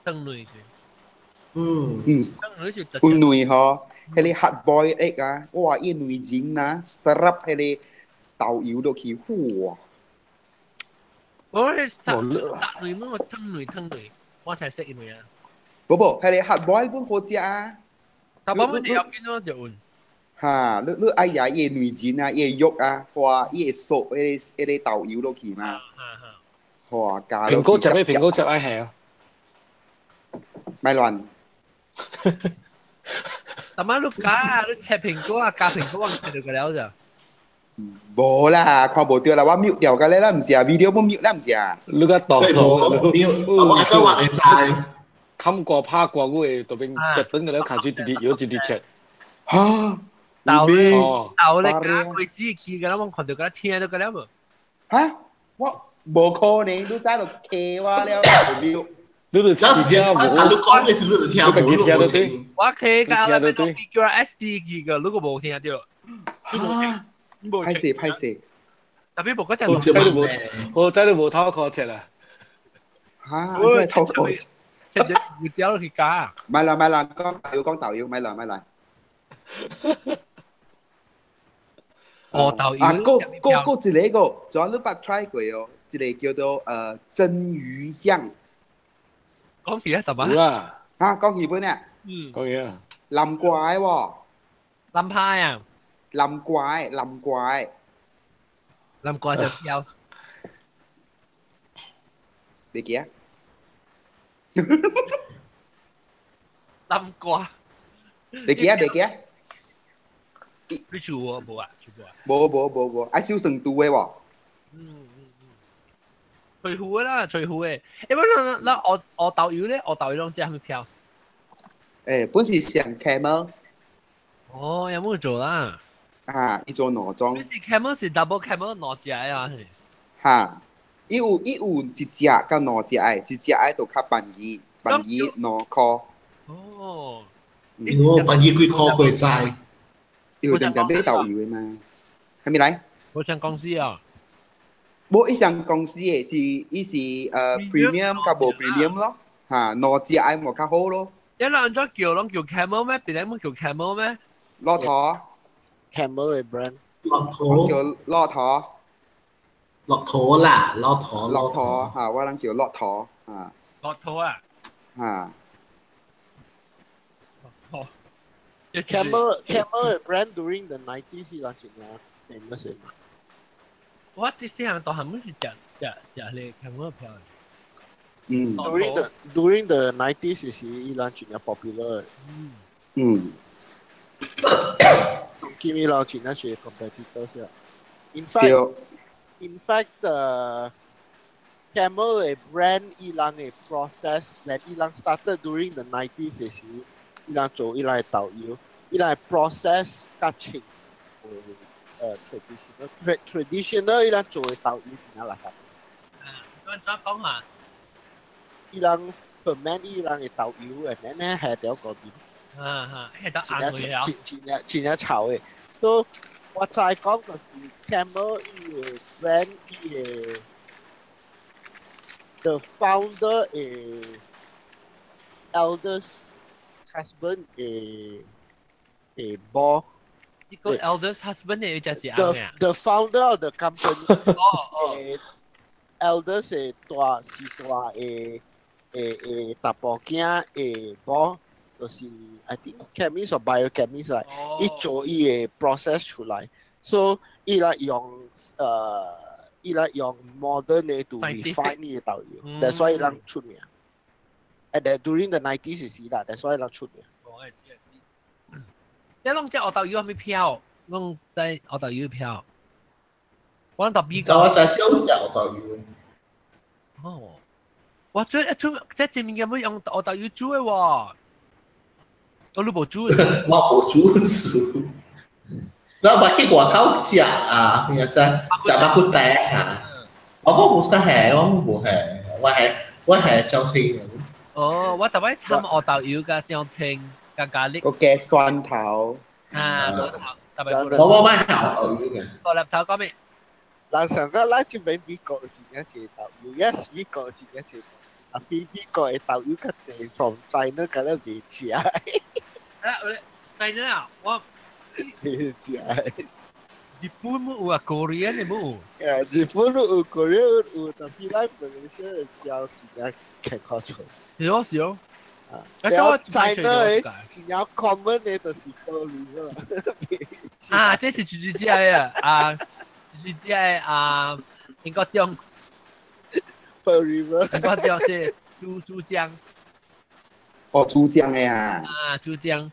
湯卵是。嗯嗯。湯卵是。有卵吼。彼個 hard boiled egg 啊，哇！伊卵仁啊，serap 彼個豆油落去，哇！我係殺卵，我湯卵湯卵，我才識卵啊！無無，彼個 hard boiled 本好食啊！但我們要緊咯就換。哈，你你愛食伊卵仁啊，伊肉啊，哇！伊會酥，彼個豆油落去嘛。哇！加蘋果汁咩？蘋果汁愛係啊！咪亂。大媽你加你切蘋果啊，加蘋果我切到個了咋？無啦，看無著啦，我 mute 掉個咧啦，毋是啊，video 本 mute 啦，毋是啊。你個導導，我都話會知。冚過拍過，我會特別特本個了，開始直直搖直直切。嚇！豆咧，豆咧，加開始記個啦，我看到個聽到個了無？嚇！我無可能，你早就 K 我了，無你就聽無？你講的是你就聽無，你無聽。我 K 個那邊叫 SD 記個，如果無聽著。嚇！歹勢歹勢。特別無嗰陣，我真都無，我真都無頭殼切啦。嚇！真係頭殼切。切咗會掉去加。咪啦咪啦，講豆油講豆油，咪啦咪啦。哦，豆油。啊，閣閣閣一個個，昨你捌 try 過哦，一個叫做蒸魚醬。講起啊，大媽。有啦。嚇，講起本啊。嗯。講起啊。南瓜的喎。南派啊。南瓜的，南瓜的。南瓜就有。袂記啊？南瓜。袂記啊？袂記啊？你厝無無啊？厝無啊？無無無無，愛燒酸度的喎。嗯嗯嗯。翠湖的啦，翠湖的。欸，我那那學學豆油咧，學豆油攏食啥物票？欸，本是上 Camel。哦，有冇做啦？啊，伊做兩種。是 Camel 是 double Camel 兩隻的啊？哈，伊有伊有一隻佮兩隻的，一隻的就較便宜，便宜2箍。哦。我便宜幾箍過知。伊有定定買豆油的嘛？啥物來？無像公司啊。無伊上公司的是伊是premium 佮無 premium 咯，哈，兩隻的無較好咯。一人怎叫攏叫 Camel 咩？別人冇叫 Camel 咩？駱駝。 Camel 的 brand。駱駝。叫駱駝。駱駝啦，駱駝。駱駝嚇，我人叫駱駝嚇。駱駝啊。嚇。駱駝。 Camel 的 brand during the 90s 是人真正 famous 的嘛。我佇細漢大漢，本是食食食咧 Camel 票。嗯。 During the 90s 是伊人真正 popular。嗯。今伊人真正是 competitors 啊。In fact， In fact, Camel 的 brand 伊人的 process when 伊人 started during the 90s 的時，伊人做伊人的豆油，伊人的 process 較清traditional 伊人做的豆油真正垃圾。怎怎講啊？伊人 ferment 伊人的豆油，and then 咧下條嗰邊。啊哈，係得硬嘅啊！真真真真正臭的。所以我再講就是 Camel 伊的 brand 伊的 the founder 的 eldest husband 的的某。呢個 eldest husband 嘅就是 The founder of the company 的 eldest 的大是大的的的查埔囝的某。就是 I think chemist or biochemist 啊，伊做伊的 process 出來，所以伊來用伊來用 modern 的 to refine 伊的豆油，that's why 伊人出名。At that during the 90s 時啦，that's why 伊人出名。哦，係是係是。你攏只學豆油係咪飄？攏在學豆油飄。我特別就我就少食學豆油。哦，我最最這前面嘅用學豆油煮的喎。我都無煮，我無煮素。然後去外口食啊，咩食食肉骨茶啊。我無食係，我無係，我係椒青。哦，我特別摻學豆油加椒青加咖喱。個嘅蒜頭。啊，蒜頭特別。我買學豆油嘅。個粒頭講咩？人上個咱這邊美國真正濟豆油，yes 美國真正濟，啊比美國的豆油較濟，from China 敢若袂食。啊，我 China 啊，我袂食。日本冇有啊，Korean 的冇有。誒，日本有，Korea 有，但是咱馬來西亞標真正健康出。是哦，是哦。啊，然後 China 的真正 common 的就是玻璃啦。啊，這是豬豬食的啊，豬豬食的啊，英國中。 Pearl River。英國中這豬豬醬。哦，豬醬的啊。啊，豬醬。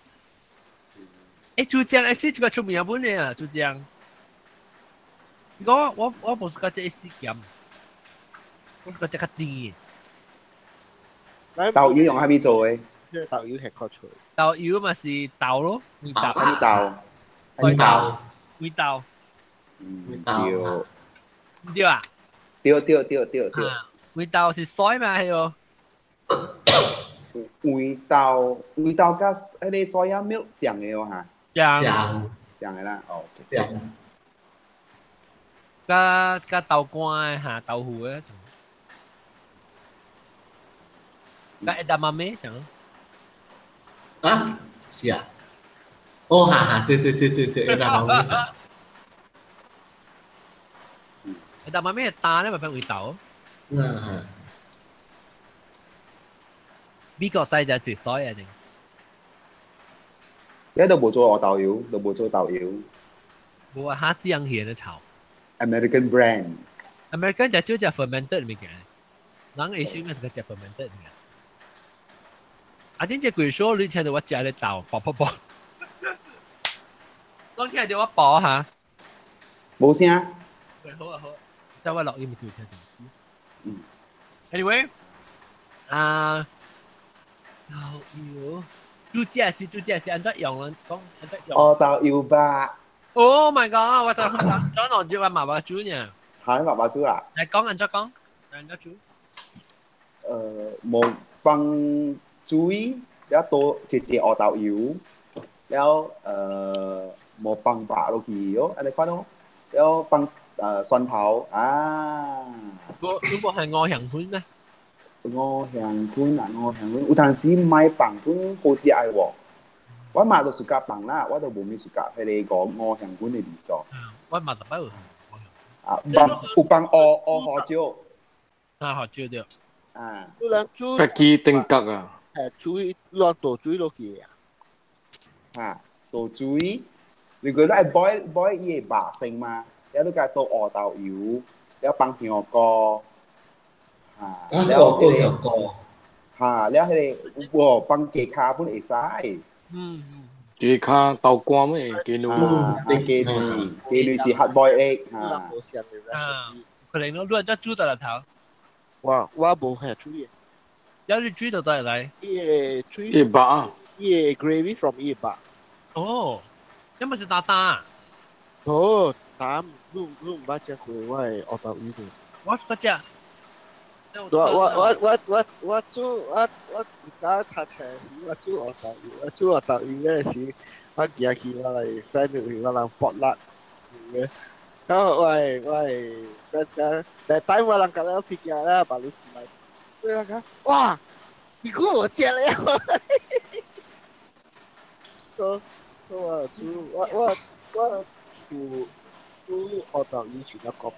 誒，豬醬誒，這個出名本的啊，豬醬。我無是講這死鹹，我是講這較甜。豆油用啥物做的？豆油係較脆。豆油嘛是豆咯，味豆。啥物豆？味豆。味豆。味豆。對啊。對對對對對。味豆是水嘛係哦。味豆味豆佮彼個 soya milk 像的哦哈。像。像的啦，哦。像。佮佮豆乾的哈，豆腐的。佮 edamame 像。啊，是啊。哦，哈哈，對對對對對，edamame。 edamame 係淡咧，咪變味豆。嗯。美國仔就食水啊！定。你都無做學豆油，都無做豆油。無啊，哈西洋蜆的炒。 American brand。 American 就少食 fermented 物件，人會先個食 fermented 物件。啊！頂隻鬼說你聽到我食咧豆，爆爆爆。講聽到我爆哈。無聲。好啊好，等我錄音時聽到。嗯。 Anyway，啊，豆油，煮食是煮食是按怎用啊？講按怎用？哦，豆油吧。 Oh my god！我就講落住我媽媽煮呢。係媽媽煮啊？嚟講按怎講？按怎煮？無放水，了倒一隻烏豆油，了無放肉落去哦，按呢款咯，了放蒜頭啊。我你無係五香粉咩？五香粉啊，五香粉，有當時買放粉好食的喎。我媽都 suka 放啦，我都無咩 suka，彼個五香粉的味素。我媽特別有。啊，放有放烏烏胡椒。啊，胡椒對。啊。北基頂角啊。係水落倒水落去啊。啊，倒水，如果你愛 boil boil 伊個肉先嘛，了你共倒烏豆油，了放香菇。啊，了彼個香菇。哈，了彼個有放雞跤本會使。嗯。雞跤豆乾咩？雞卵。對雞卵，雞卵是 hard boiled egg 啊。啊，可能咯，你再煮到嚟頭。我無下煮嘅。有你煮到倒來？伊個煮。伊肉啊。伊個 gravy from 伊肉。哦，因為是打打。哦，打，你毋捌食過我的烏豆魚無？我捌食。我煮我而家讀冊時，我煮烏豆魚，我煮烏豆魚嗰時，我行去我來 friend 位，我人薄辣嘅。然後我的 friend 講，但等我人甲了飛機啦，把你出來，對啊講，哇，你估我食了？所所我煮我煮煮烏豆魚是那個。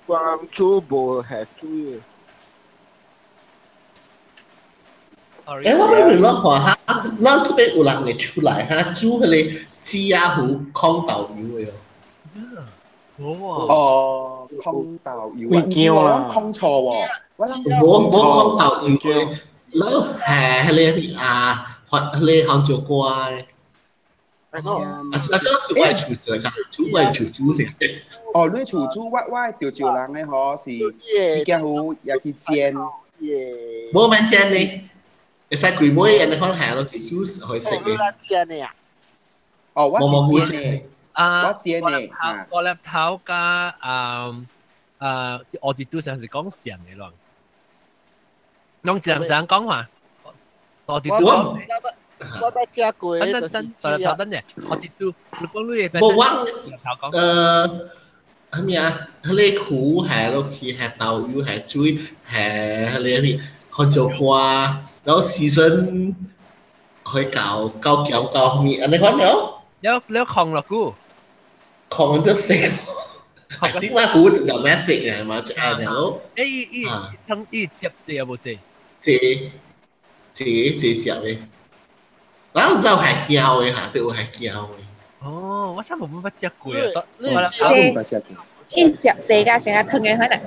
光煮無下水的。欸，我欲問你看哈，咱這邊有人會出來哈，煮彼个雞鴨糊炕豆油的哦。哦，炕豆油啊，毋是我講錯喎，我無無炕豆油的，然後係彼个啊，彼个杭椒瓜的。啊，是啊，這是我的厝是個，煮我的厝煮的。哦，你厝煮我著招人的吼是雞腳糊也去煎。無免煎呢，會使規尾按呢款下落去煮可以食的。煎的啊？哦，我是煎的。啊，我煎的。我粒頭加啊，我哋都上是講鹹的咯。攏正常講話，我哋都。我捌食過，等等等，頭等者，我哋都你講你無我啥物啊？彼个糊下落去，下豆油，下水，下彼个啥物，番椒瓜，然後 season 可以搞搞鹹搞啥物，按呢款了。了了炕落久。炕就食。點解糊就就咩食嘅嘛？就按了。欸，伊伊湯伊接濟啊無濟？濟濟濟食的。我毋知有下膠的嚇，對有下膠的。哦，我真無捌食過啊！我毋捌食過。伊食濟甲成個湯的款啊？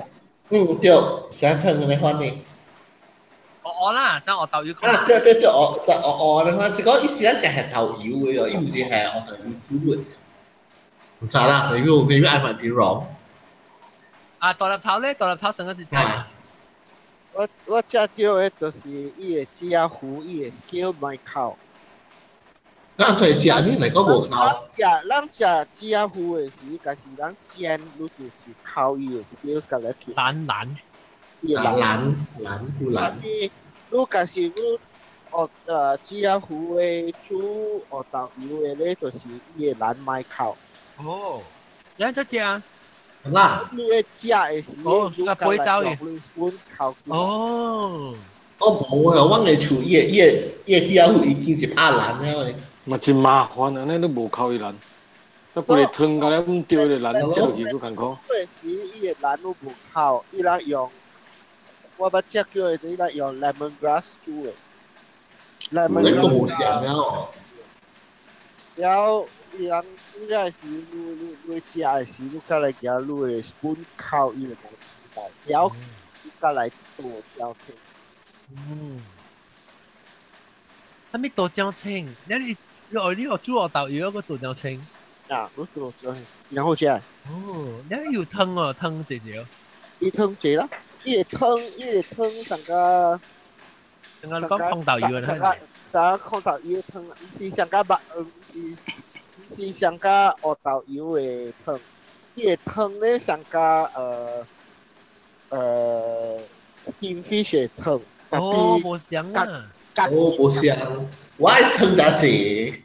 嗯，對，成湯的款呢。學啦，生學豆油。啊，對對對，學實學學的款是講伊是咱食下豆油的哦，伊毋是下學豆油煮的。毋知啦，maybe I might be wrong。啊，大粒頭咧，大粒頭上個是真。我食到的就是伊的雞仔糊，伊的 scale 莫扣。咱做食你來講無扣。食咱食雞仔糊的時，假是咱煎，你就是扣伊的 scale 甲來去。爛爛。爛爛有爛。你假是你學雞仔糊的煮學豆油的咧，就是伊的爛莫扣。哦，你得食啊？啦。你咧食的時，哦，個杯走嘅。哦。我無啊，我的厝伊的伊的伊的雞仔糊已經是拍爛了的。嘛真麻煩啊！你無扣伊爛，啊，規个湯甲了毋對个爛，食落去閣艱苦。嗰時伊的爛都無扣，伊人用我捌食過的，伊人用 lemon grass 煮的。lemon grass 無相了。然後伊人煮的時，你食的時，你較來夾你的 spoon 扣伊的毛然後你較來剁椒青。嗯。啥物剁椒青？你你愛煮烏豆油個剁椒青？啊，我剁椒青，然後食。哦，你有湯哦，湯濟少。伊湯濟啦，伊個湯伊個湯上個。上個講炕豆油啊。上個炕豆油湯，毋是上個肉，毋是上個烏豆油的湯，伊個湯咧上個steam fish 的湯。哦，無相啊。哦，無相，我愛湯較濟。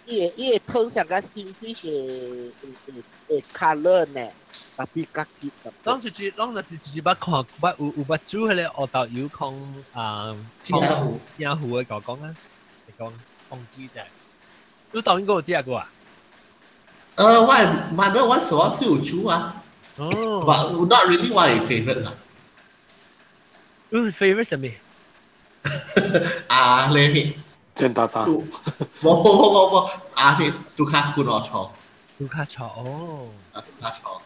伊個湯上個 steam fish 的 colour 呢，特別較結。攏就是攏就是就是捌看捌有捌煮彼個烏豆油炕啊，鴨糊的講講啊，你講炕雞仔。你當應該有食過啊？我蠻多我所是有煮啊。哦。 But not really my favorite 啦。你 favorite 啥物？啊，你面煎蛋蛋。無無無無，啊，你拄較骨頭炒。拄較炒哦。啊，拄較炒。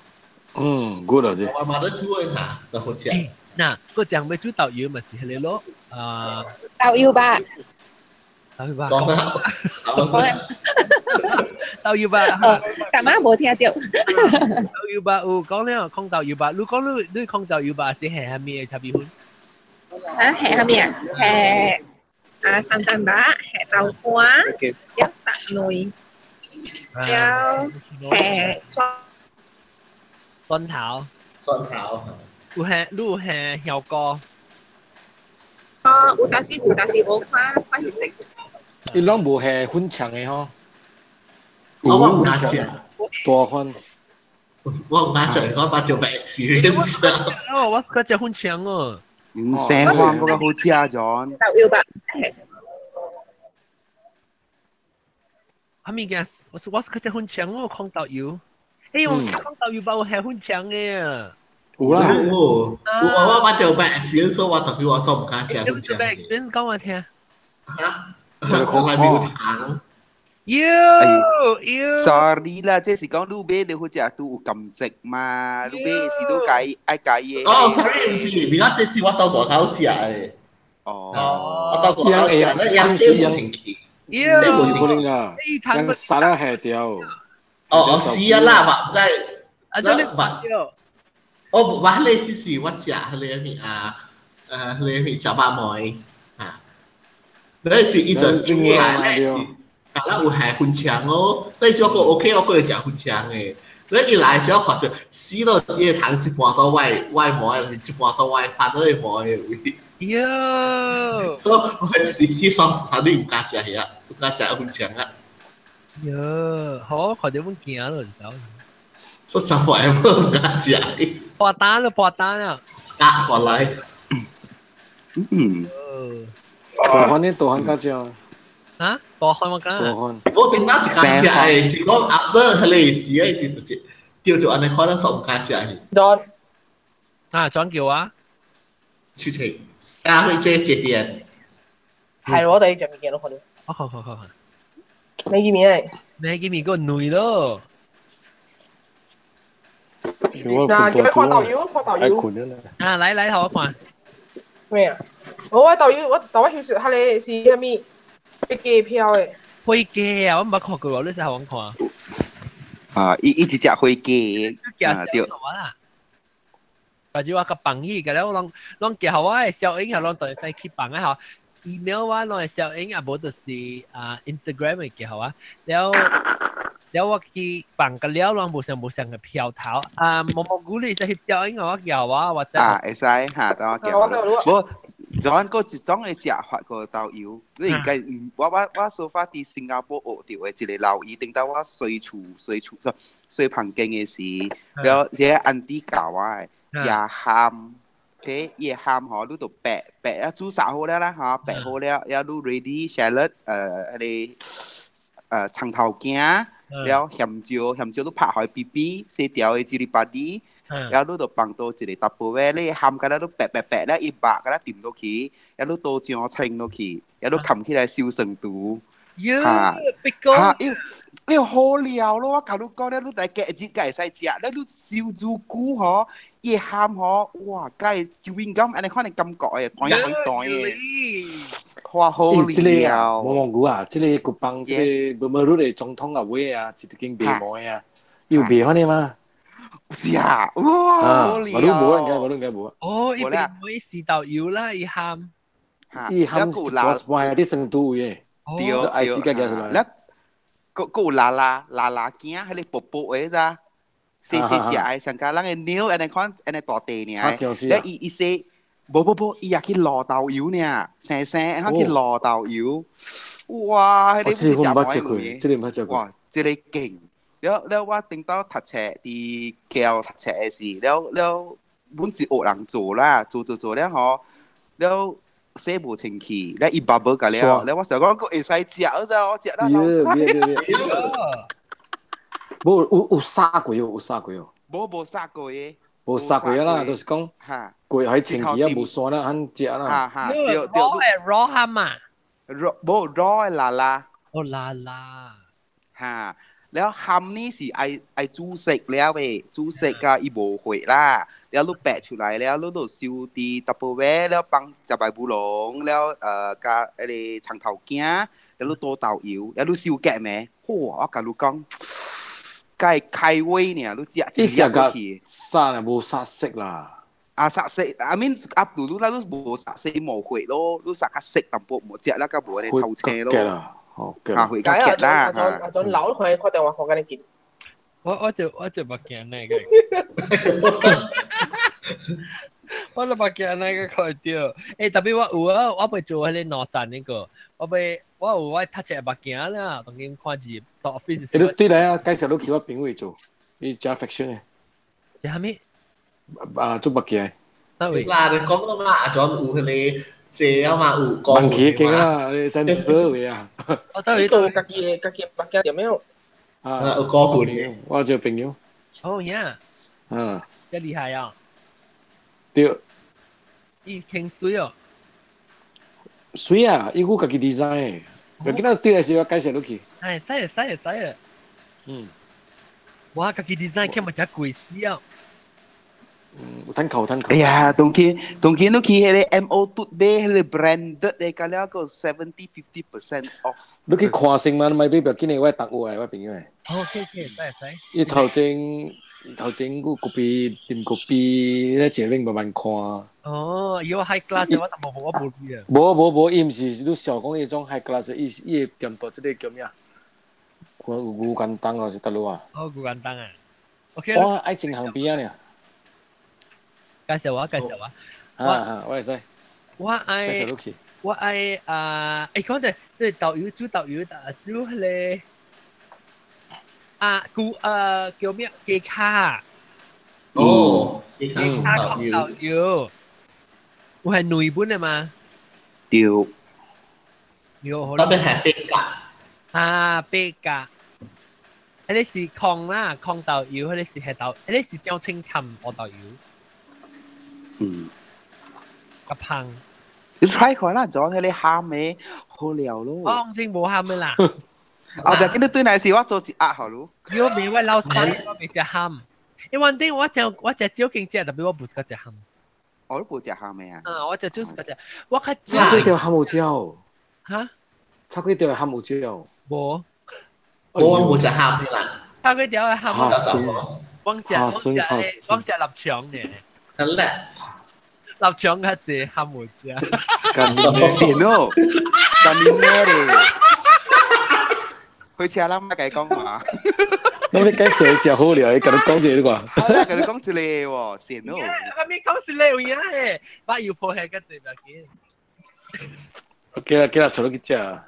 嗯，good 啊，這。我嘛咧煮的下，都好食。嗱，個醬要煮豆油咪是彼個咯，啊。豆油吧。豆油肉講啊，豆油肉，大媽無聽著。豆油肉有講了，講豆油肉，你講你講豆油肉是係啥物的茶米粉？啊，係啥物啊？係啊，三蛋肉，係豆花，有沙內，有係蒜蒜頭，蒜頭，有係你有係香膏。哦，有當時有，但是無看看是食。伊攏無係粉腸的吼。我毋敢食，大款。我毋敢食，我捌著 bad experience。哦，我是食粉腸哦。嗯，生花嗰個好食咗。豆油肉。啥物件？我是去食粉腸哦，空豆油。欸，我空豆油包有下粉腸的。有啦，有有，我捌著 bad experience，我特別我做毋敢食粉腸。 bad experience 講我聽。嚇？我係沒有糖。喲喲，sorry 啦，這是講你買你好食都有感值嘛，你買是都解愛解嘅。哦，sorry，毋是，而家這是我到外口食的。哦，我到外口食，那養這無清氣。喲，可能啦，養沙拉下掉。哦哦，是啊啦，嘛，在，啊，這你嘛，哦，我迄個是我食迄個物啊，迄個物小肉糜啊，那是伊就煮來，那是。啊，咱有下粉腸哦，那時我閣 OK，我閣會食粉腸的。你一來時我看著死咯，伊個糖一半到我的毛，一半到我的飯的毛的位。喲，所以我是去雙十你毋敢食遐，毋敢食粉腸啊。喲，好，看著阮驚咯，你知？說實話，我毋敢食。破單咯，破單啊！殺過來。嗯。大漢你大漢敢食？啊，大漢我敢。大漢。我頂當是敢食的，是講阿伯迄個時的時就是叫做按呢看咱煞毋敢食去。 John。啊，轉叫啊。出去。啊，會這這點。係我哋食物件咯，可能。好好好好。你見面？你見面個女咯。嗱，叫你看豆油，看豆油。啊，來來，好我看。咩啊？我豆油，我豆我翕攝，佢哋是啥物？飛機票的。飛機啊！我毋捌看過，你使予我看。啊，伊一隻飛機，啊對。或者我較放去，個了攏攏寄予我的小英，攏都會使去放啊吼。email 我攏會小英，啊無就是啊 Instagram 會寄予我。了了我去放個了，攏無相無相個票頭。啊，毛毛菇你使翕小英我寄予我，或者啊，會使嚇，等我寄。無。仲個一種的食法個豆油，你應該我說法佇新加坡學著的一個老醫，等到我洗厝洗厝洗房間的時，了這個安迪教我的，也鹹，OK，伊的鹹吼，你就白白啊煮啥好了啦吼，白好了，了你 ready salad，彼個葱頭羹，了鹹椒鹹椒你拍開咇咇，細條的一粒巴啲。然後你就放到一個大煲嘅，你鹹甲了你白白白了，伊肉甲了沉落去，然後你倒醬清落去，然後你冚起來燒生肚。嚇！嚇！因為好料咯，我甲你講咧，你來假日才會使食，咧你燒豬骨吼，伊鹹吼，哇，該就敏感，按呢款的感覺的，彈一彈的，哇，好料！毛毛菇啊，這個國邦，這個無無魯的總統啊，買啊，一間賣糜啊，有賣款的嗎？是啊，哇，好料！我都無，應該我都應該無。哦，伊賣是豆油啦，伊鹹，伊鹹一半一半啲生肚嘅。對對，了，閣有拉拉拉拉羹，彼個薄薄的咋，細細隻的，上加人的尿按呢款按呢大塊爾，了伊伊洗，無無無，伊也去滷豆油爾，生生按去滷豆油，哇，彼個是食糜的，這個毋捌食過，哇，這個勁！了了，我頂到讀冊佇教讀冊的時，了了，阮是學人做啦，做做做了吼，了。洗無清氣，了伊爸無甲了，了我想講閣會使食，我食到老屎。無有殺過哦，有殺過哦。無無殺過的。無殺過啦，就是講過喺清氣啊，無酸啦，肯食啦。哈哈，對對。 raw 的 raw 鹹啊。 raw 無 raw 的啦啦。哦啦啦。哈，了鹹呢是愛愛煮熟了的，煮熟甲伊無血啦。了你白出來了，你就燒佇淡薄仔，了放食白烏龍，了加彼個葱頭羹，一路多豆油，一路燒夾咩？哇！我共你講，梗係開胃呢，你食一粒落去。殺啊，無殺色啦。啊，殺色，I mean 鴨肚你啦，你無殺色無血咯，你殺較色淡薄，無食啦，較無咧臭青咯。哦，啊，血較結啦。阿陣老看看電話看緊你見。我就目鏡那個。我就目鏡那個看到，欸，特別我有啊，我袂做彼個兩站那個，我袂我有我讀冊目鏡啦，當今看字到 office。欸，你對來啊，介紹你去我朋友做，伊食 fashion 的。食啥物？啊，做目鏡。嗱，你講啦嘛，阿陣有彼個借啊嘛，有講。問起經啊，你先做位啊。我都係做家己的家己目鏡點樣？啊，有講款。我做朋友。哦呀。嗯。真厲害啊！對。伊挺水哦。水啊！伊有家己 design，我今仔對來時我介紹你去。哎，使啊使啊使啊！嗯。哇，家己 design 起碼真貴死啊！嗯，有趁扣趁扣。哎呀，當今當今你去彼個 MO 嘟買彼個 branded 的，甲了個70-50% off。你去看先嘛，你莫買不要緊的，我同學的，我朋友的。哦，可以可以，使使。伊頭前頭前有咖啡啉咖啡，咧前面慢慢看。哦，伊有 high class，我淡薄我無知啊。無無無，伊毋是你想講彼種 high class，伊伊會店大這個叫咩啊？看有牛肝當哦，是佗落啊？哦，牛肝當啊。OK。我愛情行邊啊爾。介紹我，介紹我。啊，我會使。我愛我愛啊！欸，講者，這豆油煮豆油，啊煮彼個啊古啊叫咩？雞卡。哦，雞卡焢豆油，有係內本的嗎？對。有。特別係白鴿。啊，白鴿。彼個是炕啦，炕豆油，彼個是黑豆，彼個是椒青參烏豆油。嗯。較芳。你 try 看啦，做彼個鹹的好料咯。我先無鹹的啦。後壁見你對來時，我做一壓好咯。如果未我老細，我未食鹹。因為頂我食我食少經食，特別我無喜歡食鹹。我都無食鹹的啊。啊，我食少喜歡食，我較炒粿條鹹有椒。哈？炒粿條鹹有椒。無。無我無食鹹的啦。炒粿條鹹。我食我食我食臘腸呢。真叻。臘腸較濟鹹無食。是咯，幹你咩咧？去車啦，莫共伊講話。我你介紹食好料，伊共你講一個。我共你講一個喎，善咯。我咪講一個有影的，把油泼下較濟不要緊。 OK 啦，今日帶你去食。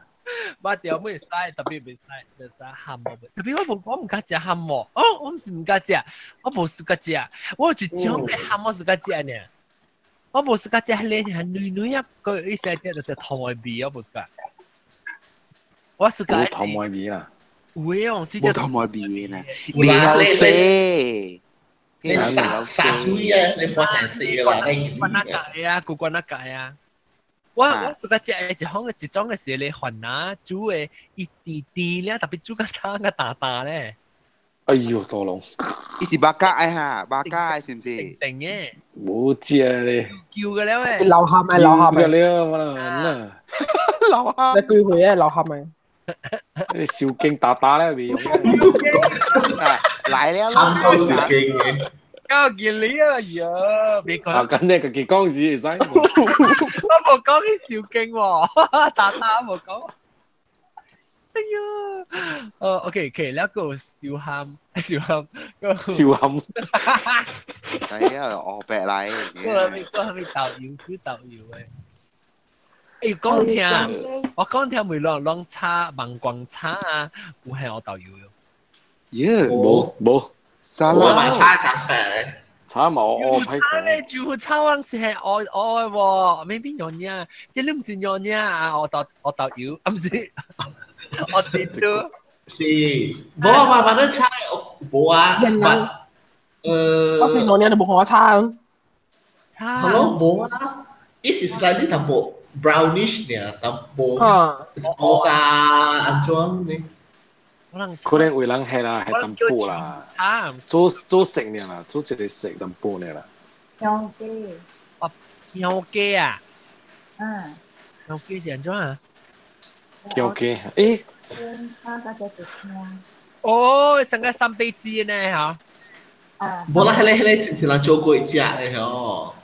我條袂使，特別袂使，袂使鹹無。特別我無我毋敢食鹹無，哦，我毋是毋敢食，我無喜歡食。我有一種的鹹我喜歡食呢。我無喜歡食彼個係軟軟啊，個伊食食就食頭毛味，我無喜歡。我喜歡。無頭毛味啊！有的哦，是無頭毛味呢，你好食。你殺殺水啊！你半成死啦！你關那界啊，古關那界啊。我喜歡食的一種一種的是咧番仔煮的，伊甜甜咧，特別煮較淡較淡淡咧。哎呦，大龍！伊是肉餃的哈，肉餃的是毋是？定的。無食咧。叫嘅了是流鹹咪流鹹咪。了，我啦。流鹹。你幾歲啊？流鹹咪。你燒經打打咧未用。來了。鹹到燒經嘅。搞見你啊！呀，別講。啊，咁你家己講是會使。我無講去燒經喎，打打無講。哎呀，哦，OK OK，แล้ว個燒鹹，燒鹹，燒鹹。係啊，學白嚟。個係個係咪豆油？煮豆油的。欸，講聽，我講聽袂攏攏炒網光炒啊，有係我豆油喲。耶，無無。沙拉。我買炒長白。炒嘛我炒咧，就炒往是係我我喎，未必娘娘，這你毋是娘娘啊，我豆我豆油，啊毋是。我知道。是，無啊嘛，反正炒無啊，我是娘娘，你無看我炒。係咯，無啊，伊是 slightly 淡薄 brownish 爾，淡薄無加安怎呢？可能為人吃啦，係淡薄啦，做做食爾啦，做一個食淡薄爾啦。香雞。哦，香雞啊？嗯。香雞是按怎啊？姜雞，誒。哦，成個三杯雞呢嚇。無啦，彼個是人做過一隻的吼。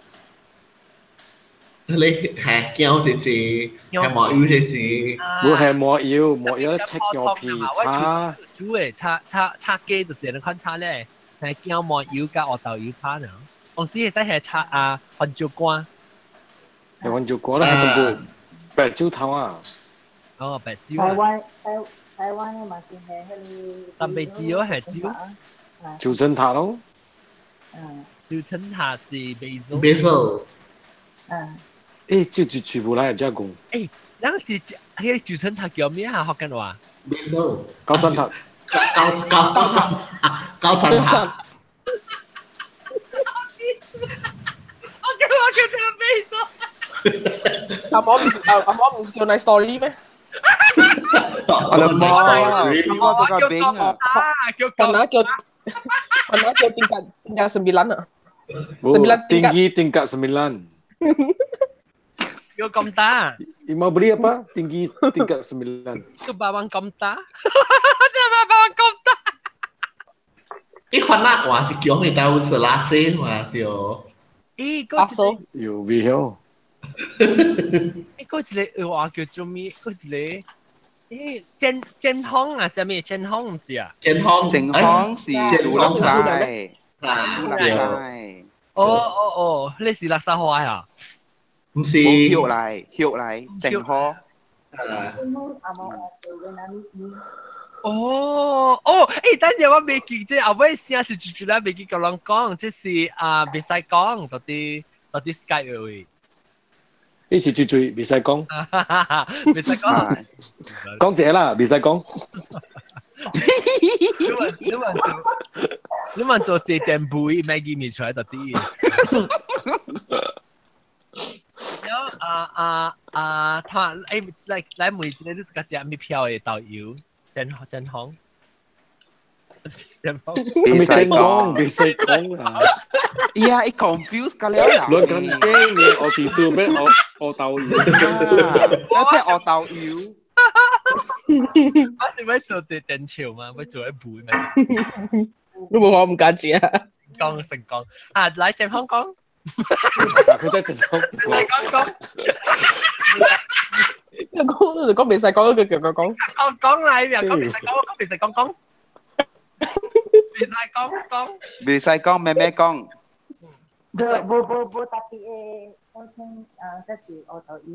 彼個係薑是隻，係麻油是隻。無係麻油，麻油切薑皮炒。煮的炒炒炒雞就是你看炒咧，係薑麻油加黑豆油炒呢。當時會使係炒啊番椒乾。係番椒乾啦，係個白酒頭啊。哦，白酒。台灣的嘛是係彼个。三杯酒係酒。九層塔咯。嗯。九層塔是 basil。 basil。嗯。誒，這就全部來只講。誒，咱是彼個九層塔叫咩啊？福建話。 basil。高層塔。高層塔。我叫我叫做 basil。阿媽唔是叫 nice story 咩？阿媽，我叫冰啊！叫 pernah叫 tingkat 9 啊。 Tinggi tingkat 9. 叫咁大。 You mau beli apa? Tinggi tingkat 9. Itu bawang komta. Itu bawang komta. 你看那話是講你帶有是垃圾嘛對。咦，嗰一個有味哦。誒，嗰一個話叫做咩？嗰一個誒健康啊，啥物健康毋是啊？健康健康是煮垃圾，煮垃圾。哦哦哦，你是垃圾花啊？毋是。葉來葉來健康。哦哦，誒，等陣我未記，這後尾聲是住住啦，未記共人講，這是啊，袂使講，到底 Skype 位。呢是最最袂使講，袂使講，講者啦，袂使講。你問做這點杯，咩見面出來到底？然後啊啊啊，他誒來問一個，你是個食咩票的導遊？真真紅，真紅，袂使講，袂使講啦。呀，伊 confuse 個了啦。亂咁驚嘅，我是做咩？我導遊。我咩我導遊？我是咪做啲電潮嘛？咪做一杯咩？你冇話唔敢食啊？講成講啊！來正香港。佢真係正香。嚟講講。你講你講袂使講，佢叫佢講。講講嚟呀！講袂使講，講袂使講講。袂使講講。袂使講，咩咩講。無無無特別的，我聽啊，這是我頭有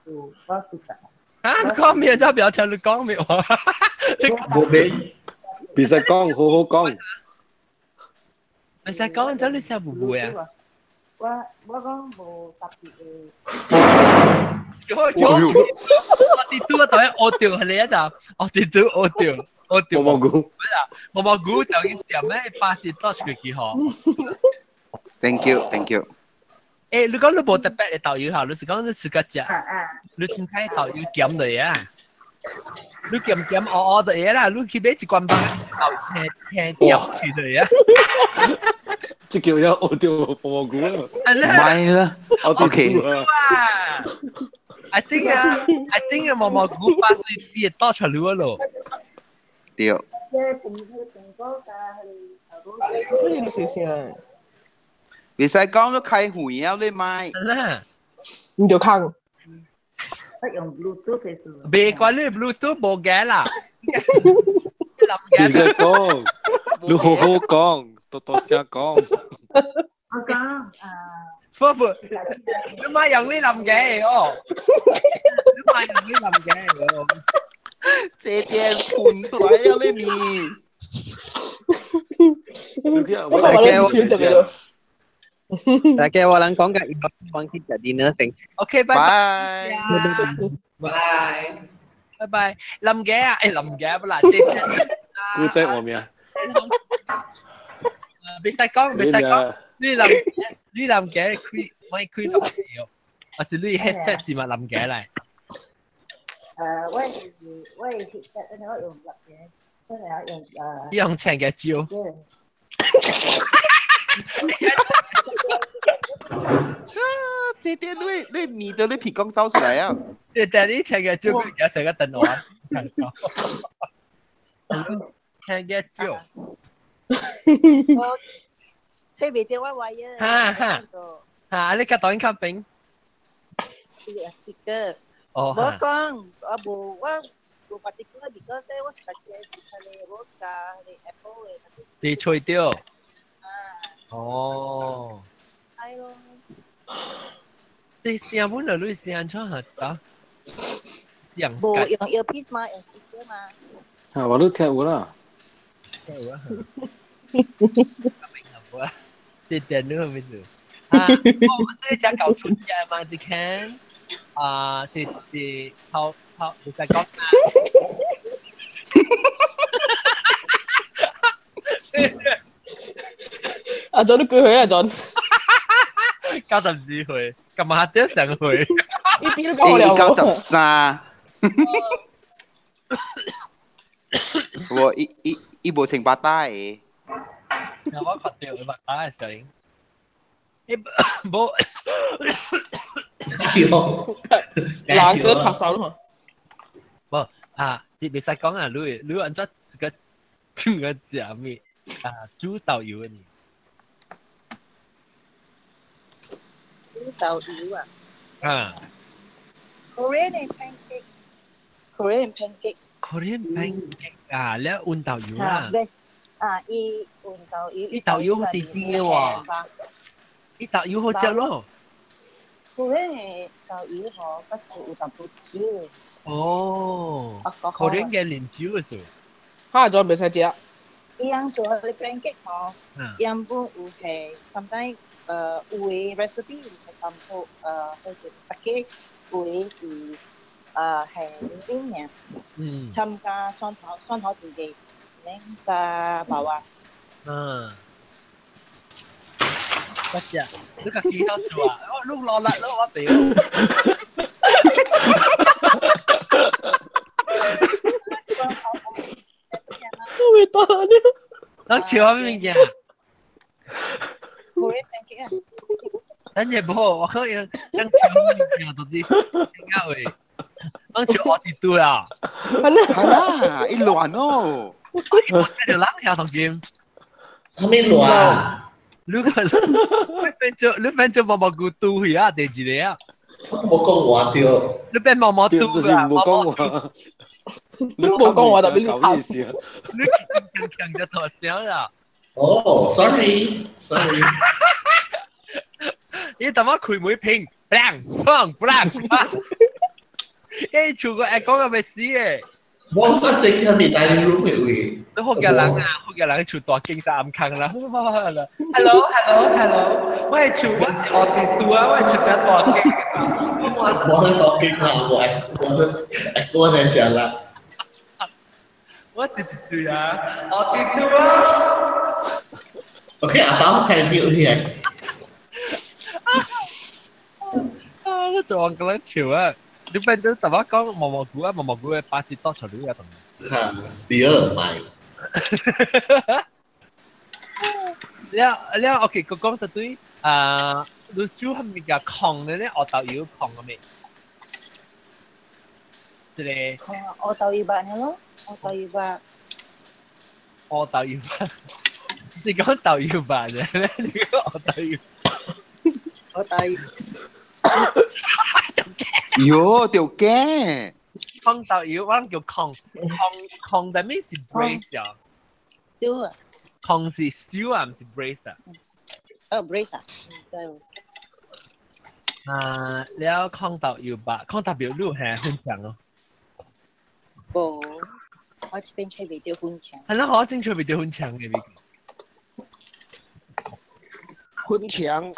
我負責。啊！你講咩？真係不要聽你講咩話。冇咩。袂使講，好好講。袂使講，真你寫唔會啊？我講無特別的。我跌到啊！我掉係你一集，我跌到我掉我掉。毛毛菇。毛毛菇就已經點咩？巴士多出幾號？Thank you, thank you。誒，你講你無特別的導遊嚇，你是講你自家食，你凊彩導遊減嚟啊？你減減哦哦就會啦，你去買一罐包導聽聽點去嚟啊？這叫要學到毛毛菇啊！唔係啦，OK。 I think 啊，I think 啊，毛毛菇巴士伊會倒出嚟咯。對。所以你是啥？袂使講你開會啊，你買。你就看。用 Bluetooth 嘅時。別管你 Bluetooth 無嘅啦。袂使講，你好好講，多多聲講。我講啊。不不，你咪用你諗嘅哦。你咪用你諗嘅哦。這點噴出來了你面。我大家我人講嘅，我去食 dinner 先。 OK，拜拜。拜。拜拜。林嘅啊，誒林嘅不啦，這古仔我咩啊？別使講，別使講，你林嘅開，我開林嘅，或是你 headset 是咪林嘅嚟？我是 headset，我用林嘅，我係用用長嘅招。這啲你面對你皮公走出來啊！你但你聽嘅少，佢而家成個電話。聽嘅少。我吹袂到我話啊。哈哈。嚇！你較當較平。 speaker。哦。我講我無我無 particular because 我是食嘅rose 加 apple 嘅。你吹掉。哦。係咯。你聲本來你聲出下啊？用無用 earpiece 嘛，用 speaker 嘛。啊，我都聽有啦。聽有啊。明啊？這電腦係咪做？啊，我這只搞出錢嘛，這間啊，這這頭頭你使講啊？阿俊都叫佢阿俊。92歲，今日得上歲。呢邊都講了。93。我伊伊伊無穿白帶的。我看到白帶的時候，無。哎呦，冷哥拍手咯。無啊，這袂使講啊，你你按怎這個這個食咩啊？煮豆油呢？煮豆油啊！啊！Korean pancake，Korean pancake。 Korean pancake 啊，你溫豆油啊？啊，伊溫豆油。伊豆油好甜甜的喎，伊豆油好食咯。 Korean 的豆油吼，較少有淡薄酒。哦。Korean 嘅啉酒的時候。哈，仲未使食。伊樣做個 pancake 吼，原本有係，sometimes 有的 recipe 有淡薄好似 sake，有的是係麵爾，嗯，參加蒜頭，蒜頭真濟，恁加包啊。嗯。得食，你家己曉做啊？我攏落力咯，我屌。我會打你。咱笑啥物件？咱也無，我可能咱笑物件就是點解會？咱笑我一堆啊！係啦，一亂哦。一般就人遐同金。啥物亂？你看，你變做毛毛菇拄去啊？第一個啊！我無講話對。你變毛毛拄啊！無講話。你無講話就俾你拍。意思啊！你強強就大聲啦！哦，sorry，sorry。你淡仔開門砰，砰砰砰！欸，厝個會講個袂死的。我我這個咪 dining room 的位。你福建人啊，福建人厝大間就暗空啦。Hello，hello，hello，我的厝我是學地拄啊，我的厝真大間。我去大間啦，我我我來食啦。我是一嘴啊，學地拄啊。 OK，阿爸開表起來。啊！你做咁樣笑啊！你變咗淡仔講毛毛菇啊，毛毛菇嘅巴士多出嚟啊，同。嚇，第二買。了了，OK，佢講得對啊，你煮係咪叫炕的咧？學豆油炕嘅咩？這個。炕啊，學豆油肉咯，學豆油肉。學豆油肉，你講豆油肉啫，你講學豆油。學豆油。喲，掉驚！炕豆油，我叫炕炕炕，但咩是 braise 啊？對啊。炕是 stew 啊，唔是 braise 啊。哦，braise 啊，對。啊，了炕豆油吧，炕豆油你有係粉腸哦？無，我這邊吹袂到粉腸。係咯，我正吹袂到粉腸嘅。粉腸，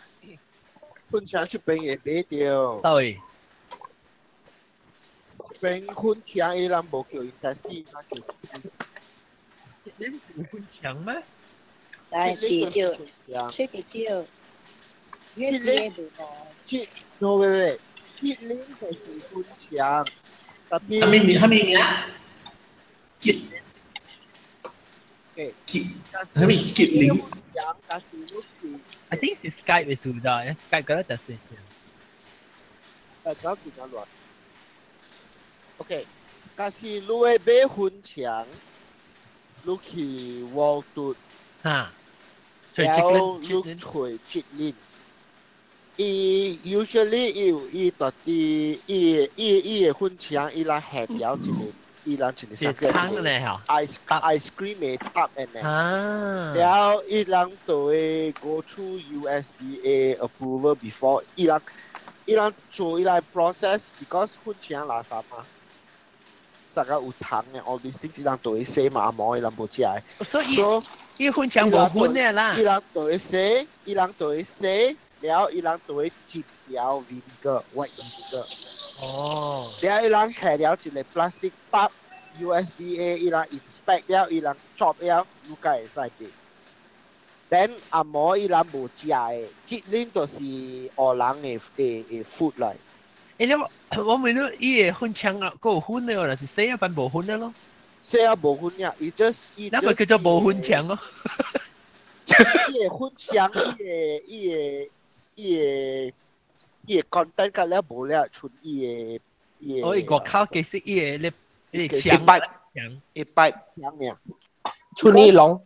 粉腸這邊會買到。對。邊粉腸伊人無叫 intestine，咱叫。恁有粉腸咩？但是就吹袂到，越是袂到。這，no 喂喂，這恁就是粉腸，特別。啥物名？啥物名？結。結。啥物結鈴？但是我是。 I think 是 Skype 嘅數咋，Skype 嗰個就是。background 真正亂。OK，假是你會買粉腸，你去沃頓，嚇，然後你揣吉林，伊 usually 伊有伊到底伊伊伊的粉腸，伊來下掉一個，伊人一個是湯咧嚇，ice cream 的搭的呢。啊，然後伊人就會 go through USDA approval before 伊人伊人做伊來 process because 粉腸垃圾嘛，大家有糖的 all these things 伊人就會洗嘛，無伊人無食的。所以伊粉腸無粉的啦伊人就會洗，伊人就會洗，然後伊人就會擠掉 vinegar white vinegar。哦。然後伊人下了一個 plastic 包 USDA 伊人 inspect 了，伊人 chop 了，你才會使賣。Then 阿毛伊人無食的，這恁就是學人的的的 food 來。欸，你我問你，伊的粉腸啊，閣有粉的哦，若是洗啊，變無粉的咯。洗啊無粉呀，伊 just 伊那個叫做無粉腸咯。伊的粉腸，伊的伊的伊的伊的 content 甲了無了，剩伊的伊的。哦，伊外口其實伊的咧，伊的腸一擺一擺腸爾。剩伊籠。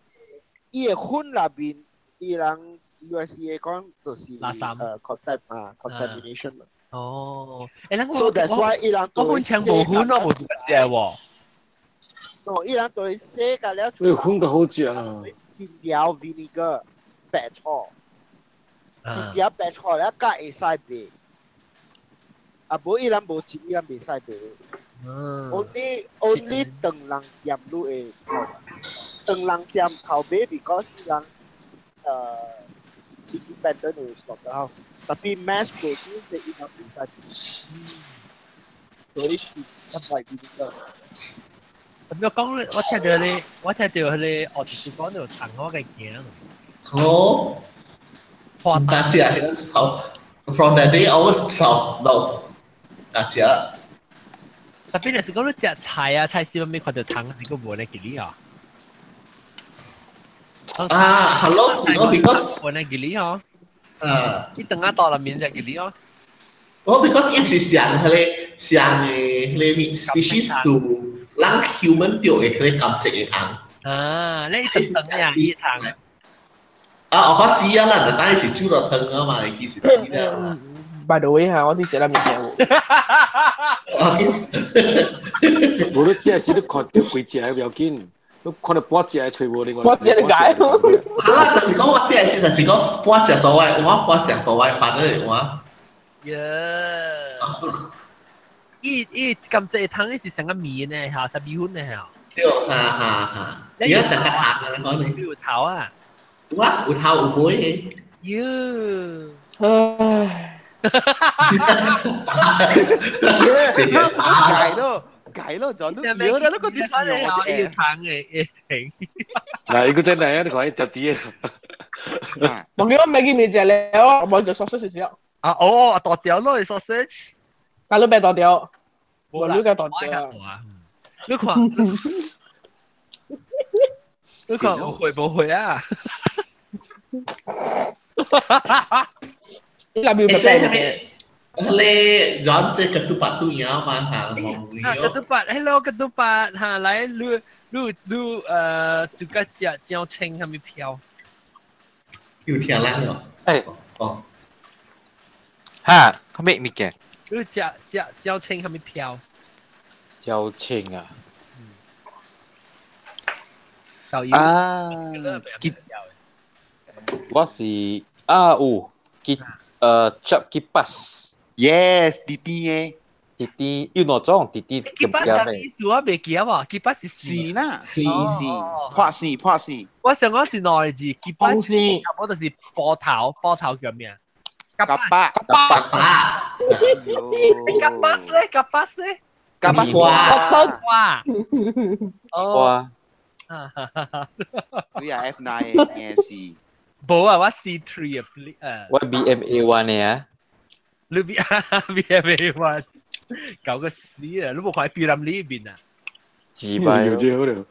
伊的粉內面，伊人 USDA 講就是垃圾contam 啊 contamination。哦，欸，咱 So that's why 伊人我粉腸無粉咯，無食喎。哦，伊人對洗甲了，你粉較好食啊！一條 vinegar 白醋，一條白醋了，才會使賣。啊，無伊人無煎，伊人袂使賣。Only only 唐人店你會頭，唐人店頭買，because 伊人independent 的 slaughterhouse。tapi mass produce 的伊人袂使。所以是較壞 vinegar。我講咧，我聽到咧，我聽到迄個哦，就是講到糖我嘅驚。哦，大家頭，from that day I was 頭 no，大家。特別若是講你食菜啊，菜市咪看到糖，你個無咧記哩啊。啊，hello，是咯，because 無咧記哩哦。啊。你等下到了面就記哩哦。我 because 伊是上迄個上的迄個 species to 咱 human 掉的迄個甘蔗的糖。啊，你等等呀，伊糖。啊，我講死啊啦，但係是煮落湯啊嘛，伊是死啦。 By the way 嚇，我啲食得物件喎。無你食時你看到幾隻不要緊，你看到半隻的揣無另外。半隻就解。啊啦，就是講我食的時，就是講半隻多位，我半隻多位，反正我。耶！伊伊甘蔗湯伊是成個麵呢嚇，是米粉呢嚇。對，哈哈哈。而家成個湯啊，可能。有頭啊。有啊，有頭有尾的。喲。唉。解咯，解咯，就你有啦，你嗰啲事我就要糖嘅，要停。嗱，伊個真係啊，你看伊特啲啊。我叫我未見你食了，我就 sausage 食。啊哦，大條咯，sausage。假你變大條，我你個大條。你看，你看我會不會啊？你那邊有咩？你人這個ketupat tu ya嘛哈，啊ketupat，hello ketupat，哈來，你你你就個食椒青係咪飄？有聽人哦。誒，哦，哈，咩物件？你食食椒青係咪飄？椒青啊！啊，我是啊有結cap kipas。 Yes，弟弟嘅。弟弟有兩種弟弟吉巴是意思我未記啊喎，吉巴是是啦，是是破線破線。我想講是兩個字，吉巴是我就是波頭，波頭叫咩啊？吉巴吉巴吉巴咧，吉巴咧，吉巴瓜瓜哦。哇！你係 F9 嘅是？無啊，我 C3 啊，我 BMA1 嘅啊。你 B BMA1 搞個死啊！你無看比林呢邊啊？自敗有這好了。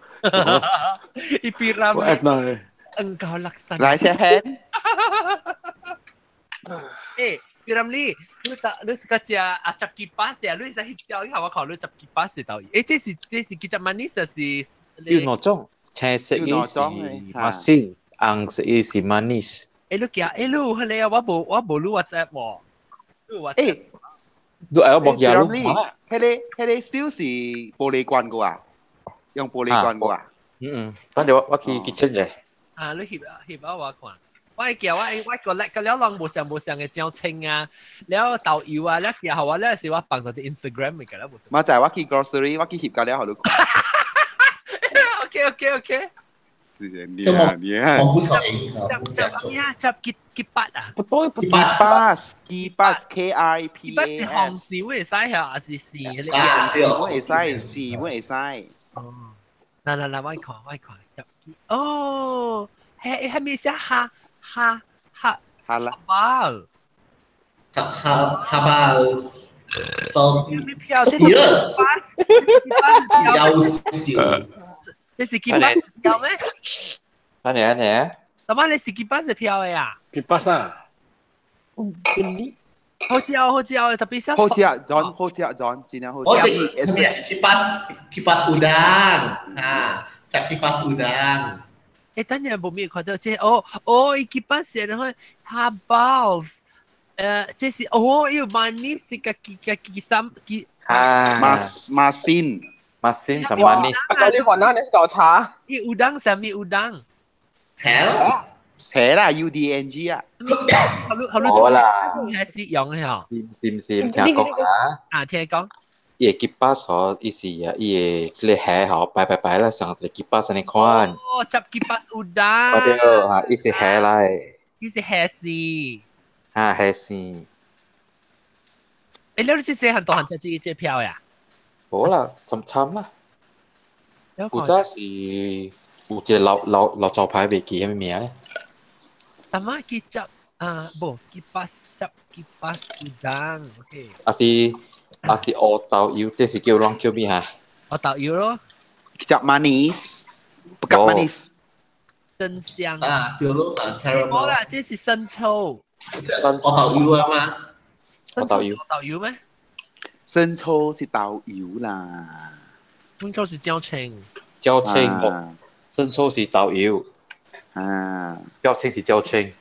伊比林我 F9。嗯，搞垃圾。來先。誒， P. Ramlee，你搭你是個食啊十幾巴士啊，你是翕相，你看我看你十幾巴士導遊。誒，這是幾隻 manis 是？有兩種，青色的是 masin，紅色的是 manis。誒，你行，誒，你有彼個啊？我無你 WhatsApp 喎。誒，你愛我無寄你？彼個 still 是玻璃罐個啊？用玻璃罐個啊？嗯嗯，反正我去 kitchen 嘅。啊，你翕翕啊，我看。我會叫我個叻個了人無相無相嘅椒青啊，了豆油啊，了寄予我，了是我放到啲 Instagram 嘅啦。嘛就係我去 grocery，我去翕個了，予你看。 OK。是你啊你啊！我不熟。執咩啊？執結結筆啊？不對不對。kipas K I P A S。是紅絲會使嚇，還是絲？啊，對，會使，絲會使。哦，嗱嗱嗱，我看我看，執哦，係係咩寫哈哈哈哈啦？巴哈哈哈巴，so 票，這是 kipas，有少。你是 kipas 票咩？等下等下。老闆，你是 kipas 票的啊？kipas 啊？好食哦，好食哦，特別是好食，John，好食，John，真係好食。我食 kipas kipas udang，啊，食 kipas udang。誒，等陣無咩看到這，哦哦，伊 kipas 是然後 habals，這是哦，伊有 manis 是個幾個幾三幾啊，mas masin。 masin 同 manis。啊，你雲南你是搞茶？伊 udang 啥物 udang？係係啦，U D N G 啊。好啦，係是用嘅嗬。是唔是？聽講啊。啊，聽講。伊個 kipas 嗬，伊是啊，伊個這個蝦嗬，擺擺擺啦，上一個 kipas 按呢款。哦，執 kipas udang。對啊，伊是蝦來。伊是蝦絲。啊，蝦絲。誒，你是細漢大漢食這票呀？無啦，參參啦。古早是有一個老老老招牌袂記啥物名咧。什麼叫執啊？無 kipas 執 kipas udang，OK。啊是烏豆油，這是叫人叫咩哈？烏豆油咯。 Kicap manis，pekat manis。真香啊！對咯，啊 caramel。無啦，這是生抽。烏豆油啊嘛。烏豆油。烏豆油咩？生抽是豆油啦。生抽是椒青。椒青哦，生抽是豆油。啊，椒青是椒青。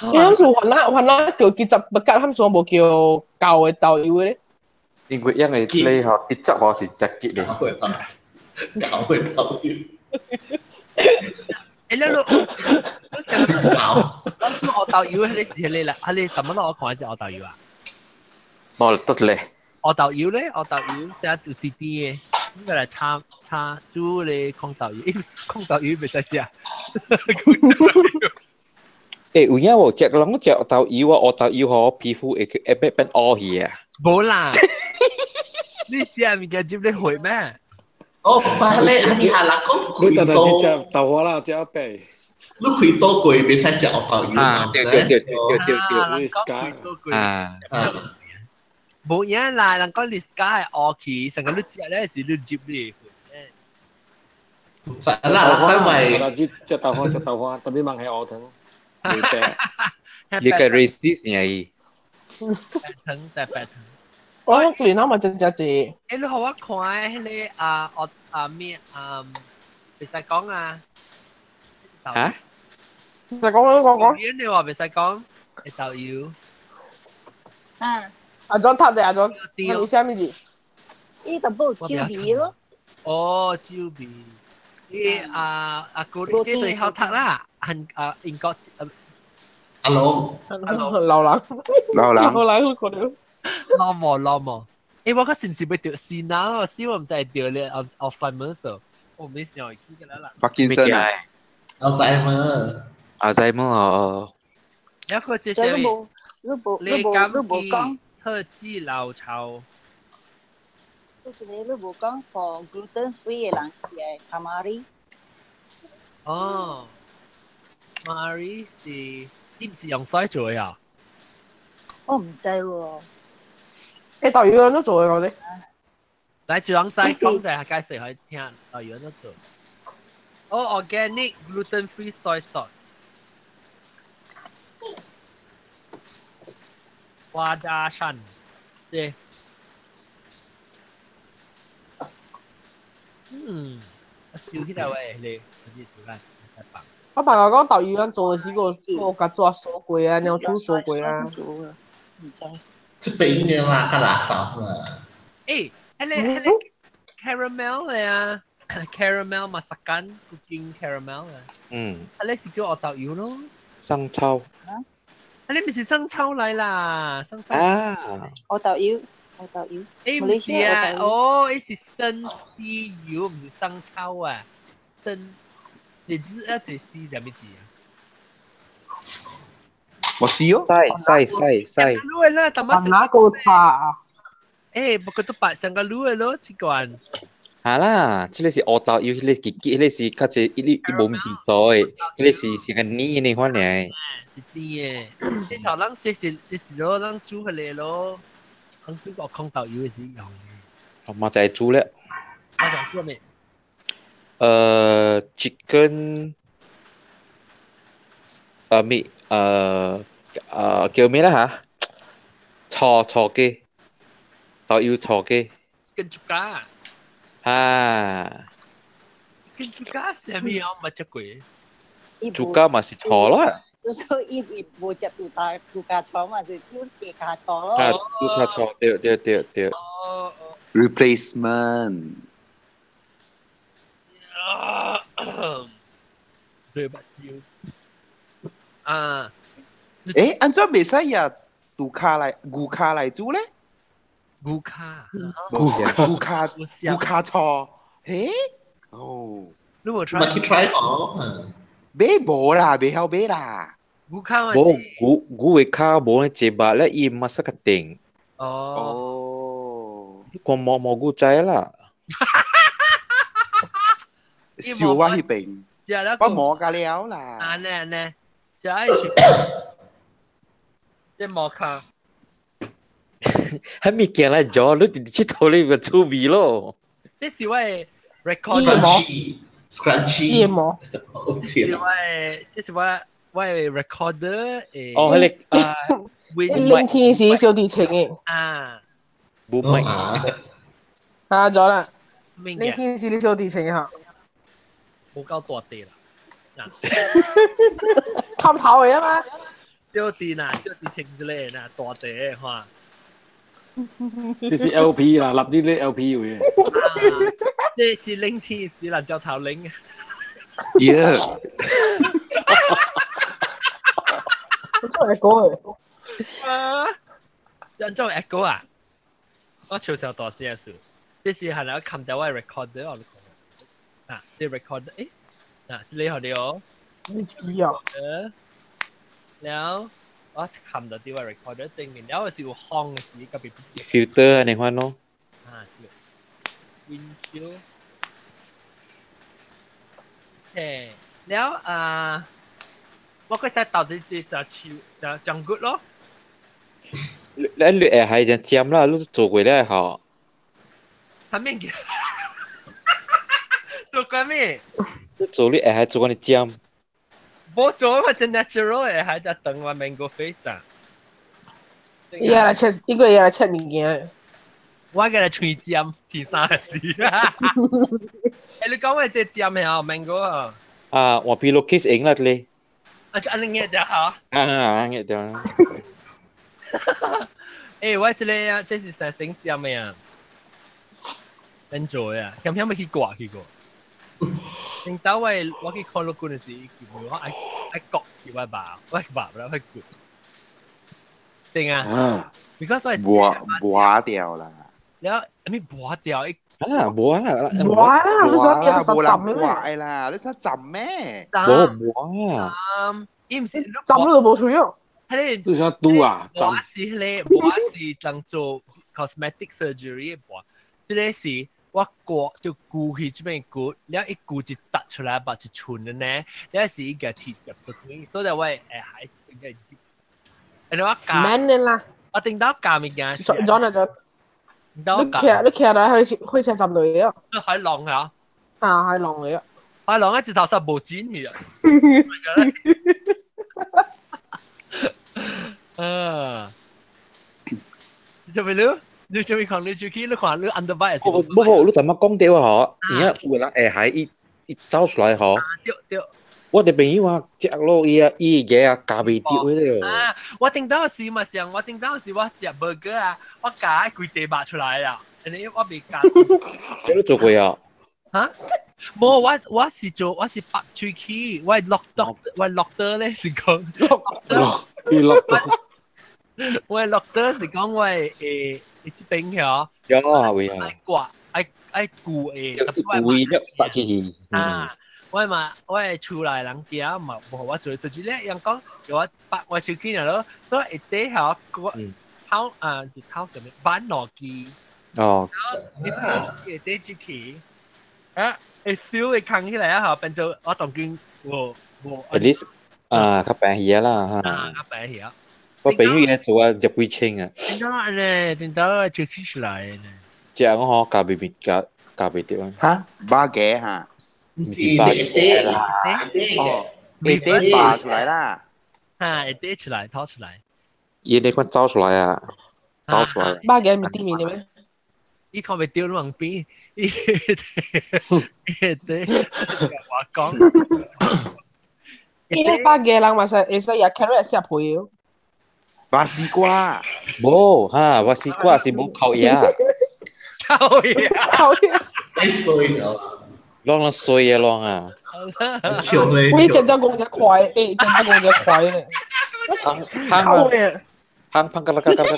你諗住雲南雲南叫結集不吉，他們無叫舊嘅豆油咧？因為你吼結汁吼是食結的。舊嘅豆油。誒，你你，當初學豆油，你是你啦，你怎麼攞我看是學豆油啊？冇得咧。學豆油咧，學豆油，成日啲啲嘅，應該嚟炒炒煮咧，空豆油，空豆油袂使食。誒，有影無？食人食豆油啊，學豆油吼，皮膚會會變變烏去啊。無啦，你食物件入咧血咩？哦，巴咧，你下人講你特特食豆花啦，食一杯。你開多櫃袂使食學豆油啊！對對對對對對。啊。無影啦，人講你自家係烏去，成個你食咧是你入咧。唔知啦，三位。我食豆花食豆花，特別問係烏糖。你個 racist 呢？伊。白糖，白糖。我連啱咪真只字。誒，你予我看彼個啊，我啊咩啊，袂使講啊。嚇？唔使講講講。你話袂使講，會豆油。啊。阿莊塔定阿莊，你寫咩字？伊就冇酒味咯。哦，酒味。伊啊啊，古這對好讀啦，韓啊英國。阿龍。阿龍。老人。老人。老人，我看到。老毛老毛，誒，我個是唔是會得先啊？我死我唔知得咧，後後門數，我沒想會記得啦。柏金森啊，阿仔嘛，阿仔嘛哦。一個這是你無你無你無你無講特技老巢。你一個你無講 for gluten free 的人是 tamari。哦，tamari 是你唔是用水做的啊？我唔知喎。誒豆油安怎做的講咧？來，就人再講者解釋予聽，豆油安怎做？哦，organic gluten free soy sauce。花家山，對。嗯，燒起來喂，你嗰啲做緊太棒。我朋友講豆油做的是個個甲抓鎖過啊，鳥鼠鎖過啊。這邊嘅啦，較垃圾啦。誒，迄個 caramel 嘅啊，caramel masakan cooking caramel 啊。嗯。啊，你是叫學豆油咯？生抽。啊，你唔是生抽嚟啦，生抽。啊。學豆油，學豆油。誒唔是啊，哦，伊是生絲油，唔是生抽啊，生。你知啊？這是啥物字啊？我試哦。細細細細。滷的啦，淡薄。哪個茶啊？誒，不過都白上個滷的咯，這款。嚇啦，這個是烏豆油，迄個結結，迄個是較濟一粒一無味道的，迄個是是個黏的款爾。是真的，這頭咱這是咯，咱煮彼個咯，咱煮個空豆油的是用的。我嘛在煮咧。我想煮咩？Chicken 咩叫咩啦嚇？炒炒雞，豆油炒雞。跟住加。啊！跟住加啥物啊？冇食過。主家嘛是炒啦。所以伊無食杜家杜家炒嘛，是煮地家炒咯。啊，杜家炒，對對對對。 Replacement。對目睭。啊！誒，按怎袂使也杜卡來牛卡來煮咧？牛卡。牛卡牛卡炒，嘿？哦。你無 try？去 try 哦。買無啦，袂曉買啦。牛卡嘛無牛牛的跤無呢濟肉咧，伊嘛塞較定。哦。你看毛毛牛知啦。笑我彼邊，我磨甲了啦。啊呢呢，就愛是這毛卡。喺物件來做，你直直佚佗你個趣味咯。這是我的 recorder。 Scrunchy。毛。這是我的 recorder。哦，彼個啊。聆聽是小提琴的。啊。無麥。啊，咗啦。聆聽是你小提琴哈。無夠大地啦，嗱，探頭的啊嘛，小弟啦，小弟穿一個啦，大地的話，這是 LP 啦，立啲啲 LP 位。這是拎天是辣椒頭拎。耶！我做會講的。啊！人做會講啊！我笑笑大聲數，這是係來冚掉我 recorder 我。啊，這 record 誒，啊，這裡好了哦。你知啊？了，我冚到啲我 recorder 頂面，了是有風的時，個別 filter 按呢款咯。啊，對。Windshield。嘿，了啊，我覺得到底這是手就講 good 咯。你你會係只尖啦，你做過了吼。他面嘅。做過咩？做你會係做過你尖。無做嘛，就 natural 會係就等我 mango face 啊。伊來切，應該伊來切物件。我給他吹尖，天生的事。欸，你講我這尖的哦，mango 啊。啊，我 pillowcase 贏啦咧。啊，就按呢個就好。啊，按呢個。欸，我這個啊，這是三星尖的啊，恁做的啊，敢曉欲去掛去過？頂到我我去看陸軍的時，我愛愛割去我爸，我爸啦，我割。對啊。Because 我磨磨掉啦。了，咪磨掉？啊啦，磨啦，磨啦，你想變無人掛啦，你想浸咩？無磨啊。伊毋是浸都無出用。彼個你想拄啊？我是彼個，我是當做 cosmetic surgery 的磨，這個是。我割就割去這邊割，了一割就紮出來，把一寸的呢，了是一個鐵入個邊，所以我會還應該接。然後我教，免的啦。我頂到教物件。咗啦咗。你騎你騎來去去車站內啊？海浪啊！啊，海浪嚟啊！海浪一直頭實無剪去啊！啊，做咩你？你做咩看你手機？你看你 underbite 是？無無，你怎麼講對啊？嗬，而家有人會還伊伊走出來嗬。對對。我的朋友啊，食落伊啊，伊個啊夾袂到迄個。啊！我頂到時嘛上，我頂到時我食 burger 啊，我夾規地肉出來啊，因為我未夾。你做過啊？嚇？無，我是做我是拔喙齒，我係落毒，我係落刀咧是講。落，你落刀。我係落刀是講我係誒，這邊曉。有啊，會啊。愛掛，愛愛顧誒，顧一殺起去。啊！我嘛，我係厝內人驚嘛，無予我做，甚至咧人講叫我拔我手機咯，所以一底下我頭啊是頭叫咩？板落機。哦。你底入去，啊，會 feel 會扛起來啊！嚇，變做我當今無無。 At least 啊，較平起啦嚇。啊，較平起啊！我朋友伊做啊入幾千啊。點解咧？點解手機出來咧？食我嗬，夾袂夾夾袂到啊。嚇，巴嘅嚇。唔是拔啦，哦，會得拔出來啦，嚇，會得出來，掏出來。伊那款走出來啊，走出來。巴嘅唔係面嘅咩？伊看袂到兩邊，伊會得我講。伊巴嘅人嘛是會使也 carrot 食皮哦。巴西瓜。無哈，巴西瓜是無烤鴨。烤鴨。烤鴨。太衰了。攏攏衰啊，攏啊！我真正講得快，欸，真正講得快咧。香香香，香香香香香。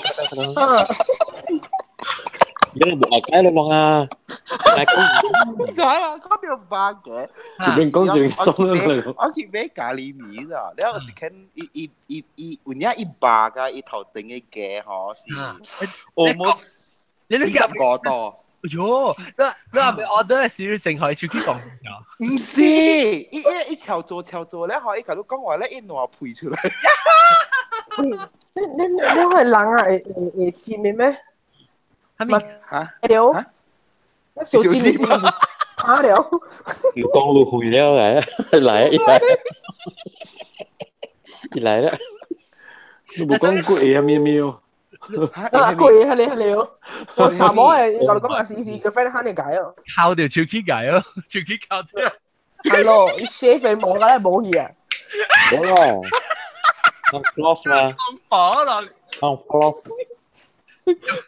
你無後街咯，攏啊！就係啦，講到巴嘅，一邊講一邊爽啦。我去買咖喱麵咋，然後我就看伊伊伊伊有影伊肉甲伊頭頂的雞吼是 almost 45度。喲，你你係咪 order 時成可以出去講？唔是，伊伊伊炒做炒做咧，可以同你講話咧，伊爛皮出來。你你你係人啊？會會會煎嘅咩？係咪？嚇？對。小煎嘛？打了。要講到去了嚟，來一來，一來了。你無講過會啊咩咩哦？啊，佢係你係你哦！我查某誒，我講話是是個 friend 喊你解哦。靠條手機解哦，手機靠掉。係咯，你寫肥冇㗎咧，冇嘢啊。冇咯，用 floss 嘛？用火咯。用 floss。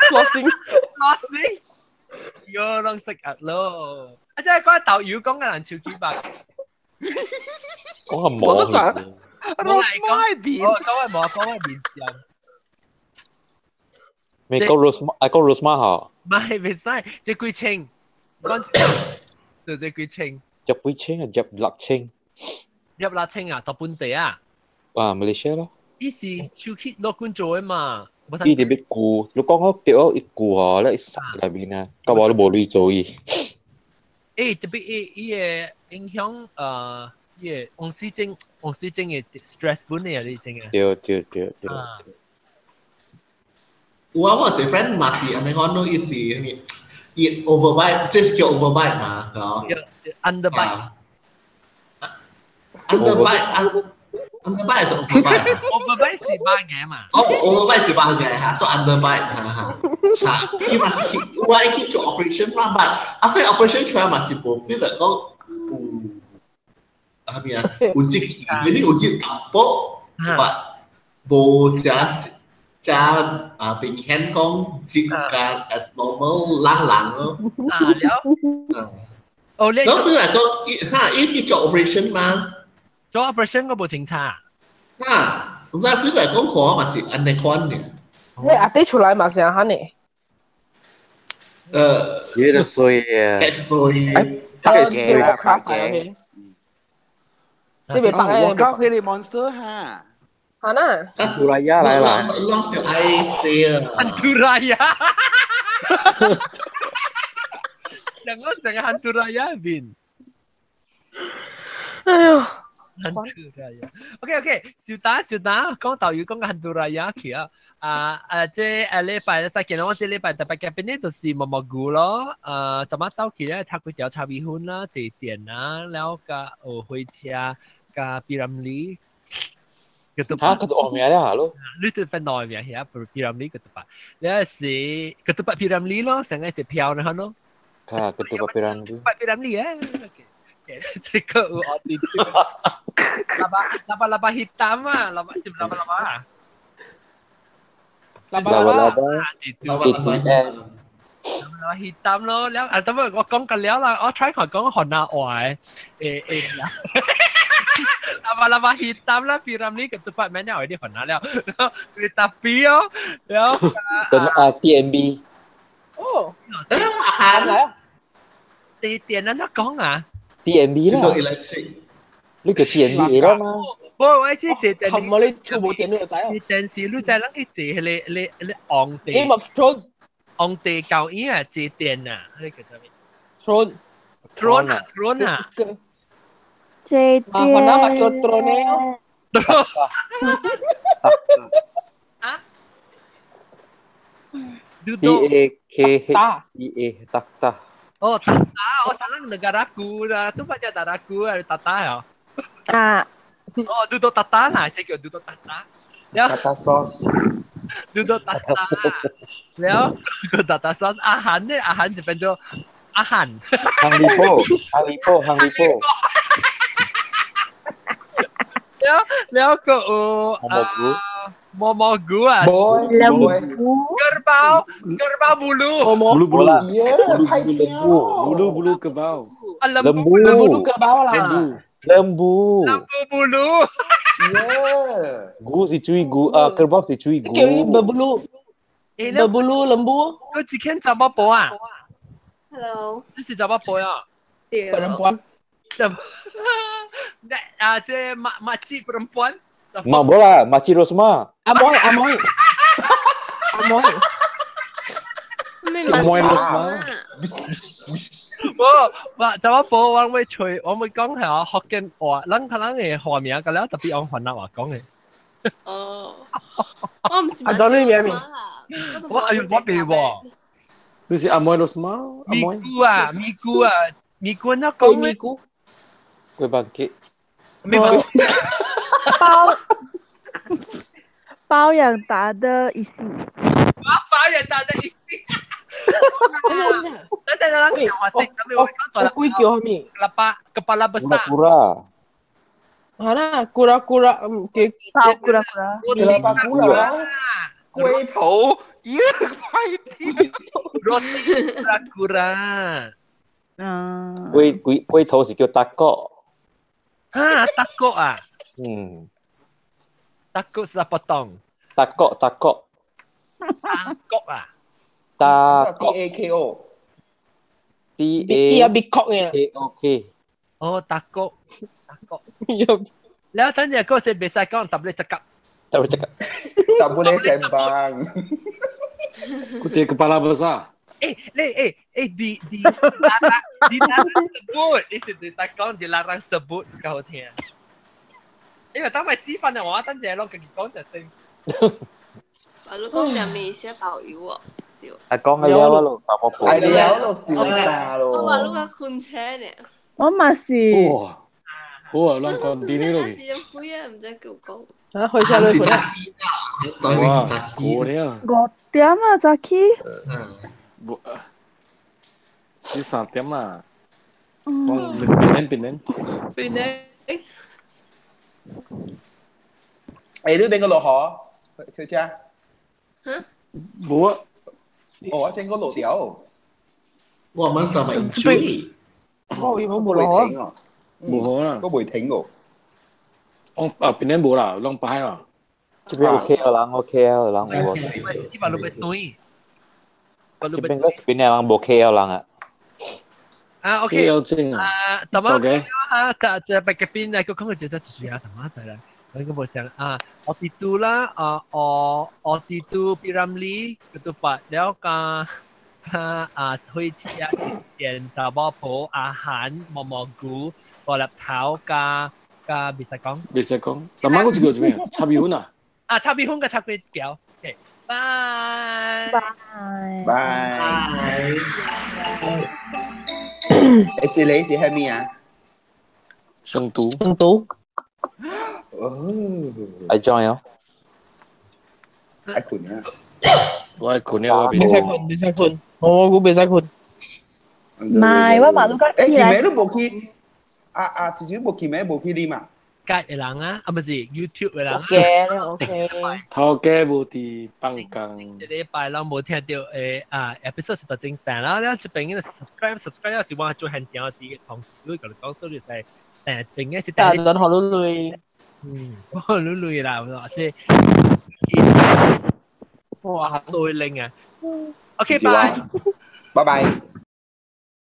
flossing。 flossing。喲，攏識壓咯。啊，真係講豆油講嘅人手機吧。講個冇。我都講。我嚟講，我講係冇，講係面醬。未講 rose 啊，講 rose 嘛嗬？唔係，袂使，這幾千，講就這幾千。入幾千啊？入6千。入6千啊？到本地啊？啊，馬來西亞咯。伊是手機攞官做的嘛？伊特別舊，你講好對哦，伊舊吼，你塞內面啊，到尾都無鐳做伊。欸，特別伊伊個影響，伊個王思政，王思政的 stress 本嚟啊，你真啊。對對對對。有啊，我一個 friend 嘛是按呢講，伊是啥物？伊 overbite，這是叫 overbite 嘛，吼？Underbite。 Underbite，underbite 是 overbite。 Overbite 是肉嘅嘛？哦，overbite 是肉嘅嚇，所以 underbite 嚇嚇嚇。伊嘛是去，有啊，伊去做 operation 嘛，but after operation 出來嘛是無 feel 講有啥物啊？有這，maybe 有這淡薄，but 無誠誠啊明顯講這個 as normal 人人咯。啊了。哦，你咁所以嚟講，伊嚇伊去做 operation 嘛？做 operation 我無清楚。啊，唔知飛嚟講看嘛是按呢款嘅。你阿弟出來嘛是按呢？有點衰啊！幾衰？幾衰啦，嘅。這邊白我搞佢哋 monster 哈。哈呐。杜拉亞來啦！攏著愛這啊！漢杜拉亞。兩個兩個漢杜拉亞邊。哎呦！漢杜拉亞。OK OK，小打小打，講導遊講個漢杜拉亞去啊！啊啊，這下禮拜再見啦！我這禮拜特別嘅邊呢，就是毛毛菇咯。怎麼走去咧？插幾條炒米粉啦，坐電啦，然後加學火車，加比林里。嚇，佢都學名啦，咯。你都分內名係 P. Ramlee ketupat。你是 ketupat P. Ramlee 咯，成個一票呢咯。嚇，ketupat P. Ramlee。 ketupat P. Ramlee 啊。這個有我哋 laba laba laba hitam 啊，laba 是 laba laba 啊。 laba laba laba laba hitam 咯，了啊，等我講緊了啦，我 try 看講河南話誒誒。laba-laba hitam lah P. Ramlee ketupat mana awak dia pernah 了 kereta api 哦了跟啊 TNB 哦，啊來啊，地電啊，哪講啊 TNB 啦，你叫 TNB 啦嘛？我我知坐電，冚我你全部電都有仔哦。電視你知咱去坐迄個你你昂地，Game of Thrones，昂地舊影啊，坐電啊，迄個叫啥物？Throne Throne 啊，Throne 啊。坐電。啊，可能嘛叫 Throne 哦。啊？D A K H E A Takhta。哦，Takhta, oh salah negaraku dah. Tu baca negaraku ada Takhta ya. Ah. Oh, duduk Takhta lah, 這叫 duduk Takhta. Takhta sauce. Duduk Takhta. แล้ว個 Takhta sauce อาหารเนี่ยอาหารจะเป็นตัวอาหาร Hang Lipo, Hang Lipo, Hang Lipo. แล้วแล้วก็毛毛菇啊，kerbau kerbau bulu bulu bulu 派 bulu bulu kerbau 啊 lembu lembu kerbau 啦 lembu lembu bulu 牛是水牛啊，kerbau 是水牛。叫伊 berbulu berbulu lembu。佢自己怎麼播啊？Hello，你是怎麼播啊？對。 perempuan。啊，這mak makcik perempuan。 Mak bola, makcik Rosma. Amoy, amoy. Amoy. Amoy Rosma. 我我就我報，我會隨，我會講係我福建話，咱可能嘅話名個了，特別用雲南話講嘅。哦，我唔是阿張你名咩？我哎呦，我別喎。你是阿妹 Rosma？咪姑啊，咪姑啊，咪姑那講咪姑。龜白雞。咪姑。包包養大的意思。包養大的意思。等等等等，我識，咁你會講我鬼叫咩？Kepala kepala besar。 Kura. 係啦，kura kura，叫包 kura kura。 kura kura。龜頭，耶，快啲！ Roti kura kura。嗯。龜龜龜頭是叫大哥。啊，大哥啊！嗯。 Takut sudah potong. Takok, takok. Takok ah. Takok. D A K O. D A. 啊，別確嘅。 K O K。哦，takok, takok. แล้ว等陣嗰隻袂使講，tak boleh cakap. Tak boleh cakap. Tak boleh sembang. 嗰隻 kepala besar. Eh, 你eh eh di di dilarang dilarang sebut. 你是你在講 dilarang sebut 夠好聽。因為等咪煮飯嘅話，等陣攞自己講就先。我都講入面寫導遊哦，是。啊，講嘅了咯，大波係了咯，笑大咯。我話你個困車呢。我嘛是。哇！好啊，咱講啲呢落去。直接飛啊，唔知叫講。啊，回車你回來。哇！過了。5點啊，早起。嗯。你3點啊？我變變變。變咧。誒，你邊個落河？小姐。嚇？冇啊。哦，整個落掉。我們上咪追。我有冇落河？冇河啦。我未停過。我啊，邊啲冇啦，攏擺啊。這邊 OK 啊，人 OK 啊，人有啊。只把路被對。這邊個邊啲人無 K 啊，人啊。啊，OK。啊，啊，大媽啊，就就邊啊，個講個就就住啊，大媽就啦。我個冇想啊，我哋都啦，啊，我我哋都 P. Ramlee ketupat แล้วก็啊，去吃電大波婆อาหาร毛毛菇個粒頭加加別使講。別使講，大媽嗰隻叫做咩？插米粉啊？啊，炒米粉嘅炒粿條。OK，拜。拜。拜。誒，這裡是係咩啊？成都。成都。哦。愛 join 哦。愛困啊！我愛困啊，我袂使困，袂使困，我估袂使困。唔係，我馬路甲誒，起來今暝都無去，啊啊，至少無今暝無去啉啊。街嘅人啊，啊唔是 YouTube 嘅人啊。 OK，頭家無佇放工。一禮拜攏無聽到誒啊，episode 是特正定啦，了這邊嘅 subscribe subscribe 了是我做現場時嘅同事，你共你講所以就係誒這邊嘅是但係學到累，嗯，學到累啦，我即哇，對拎啊。OK，拜拜拜。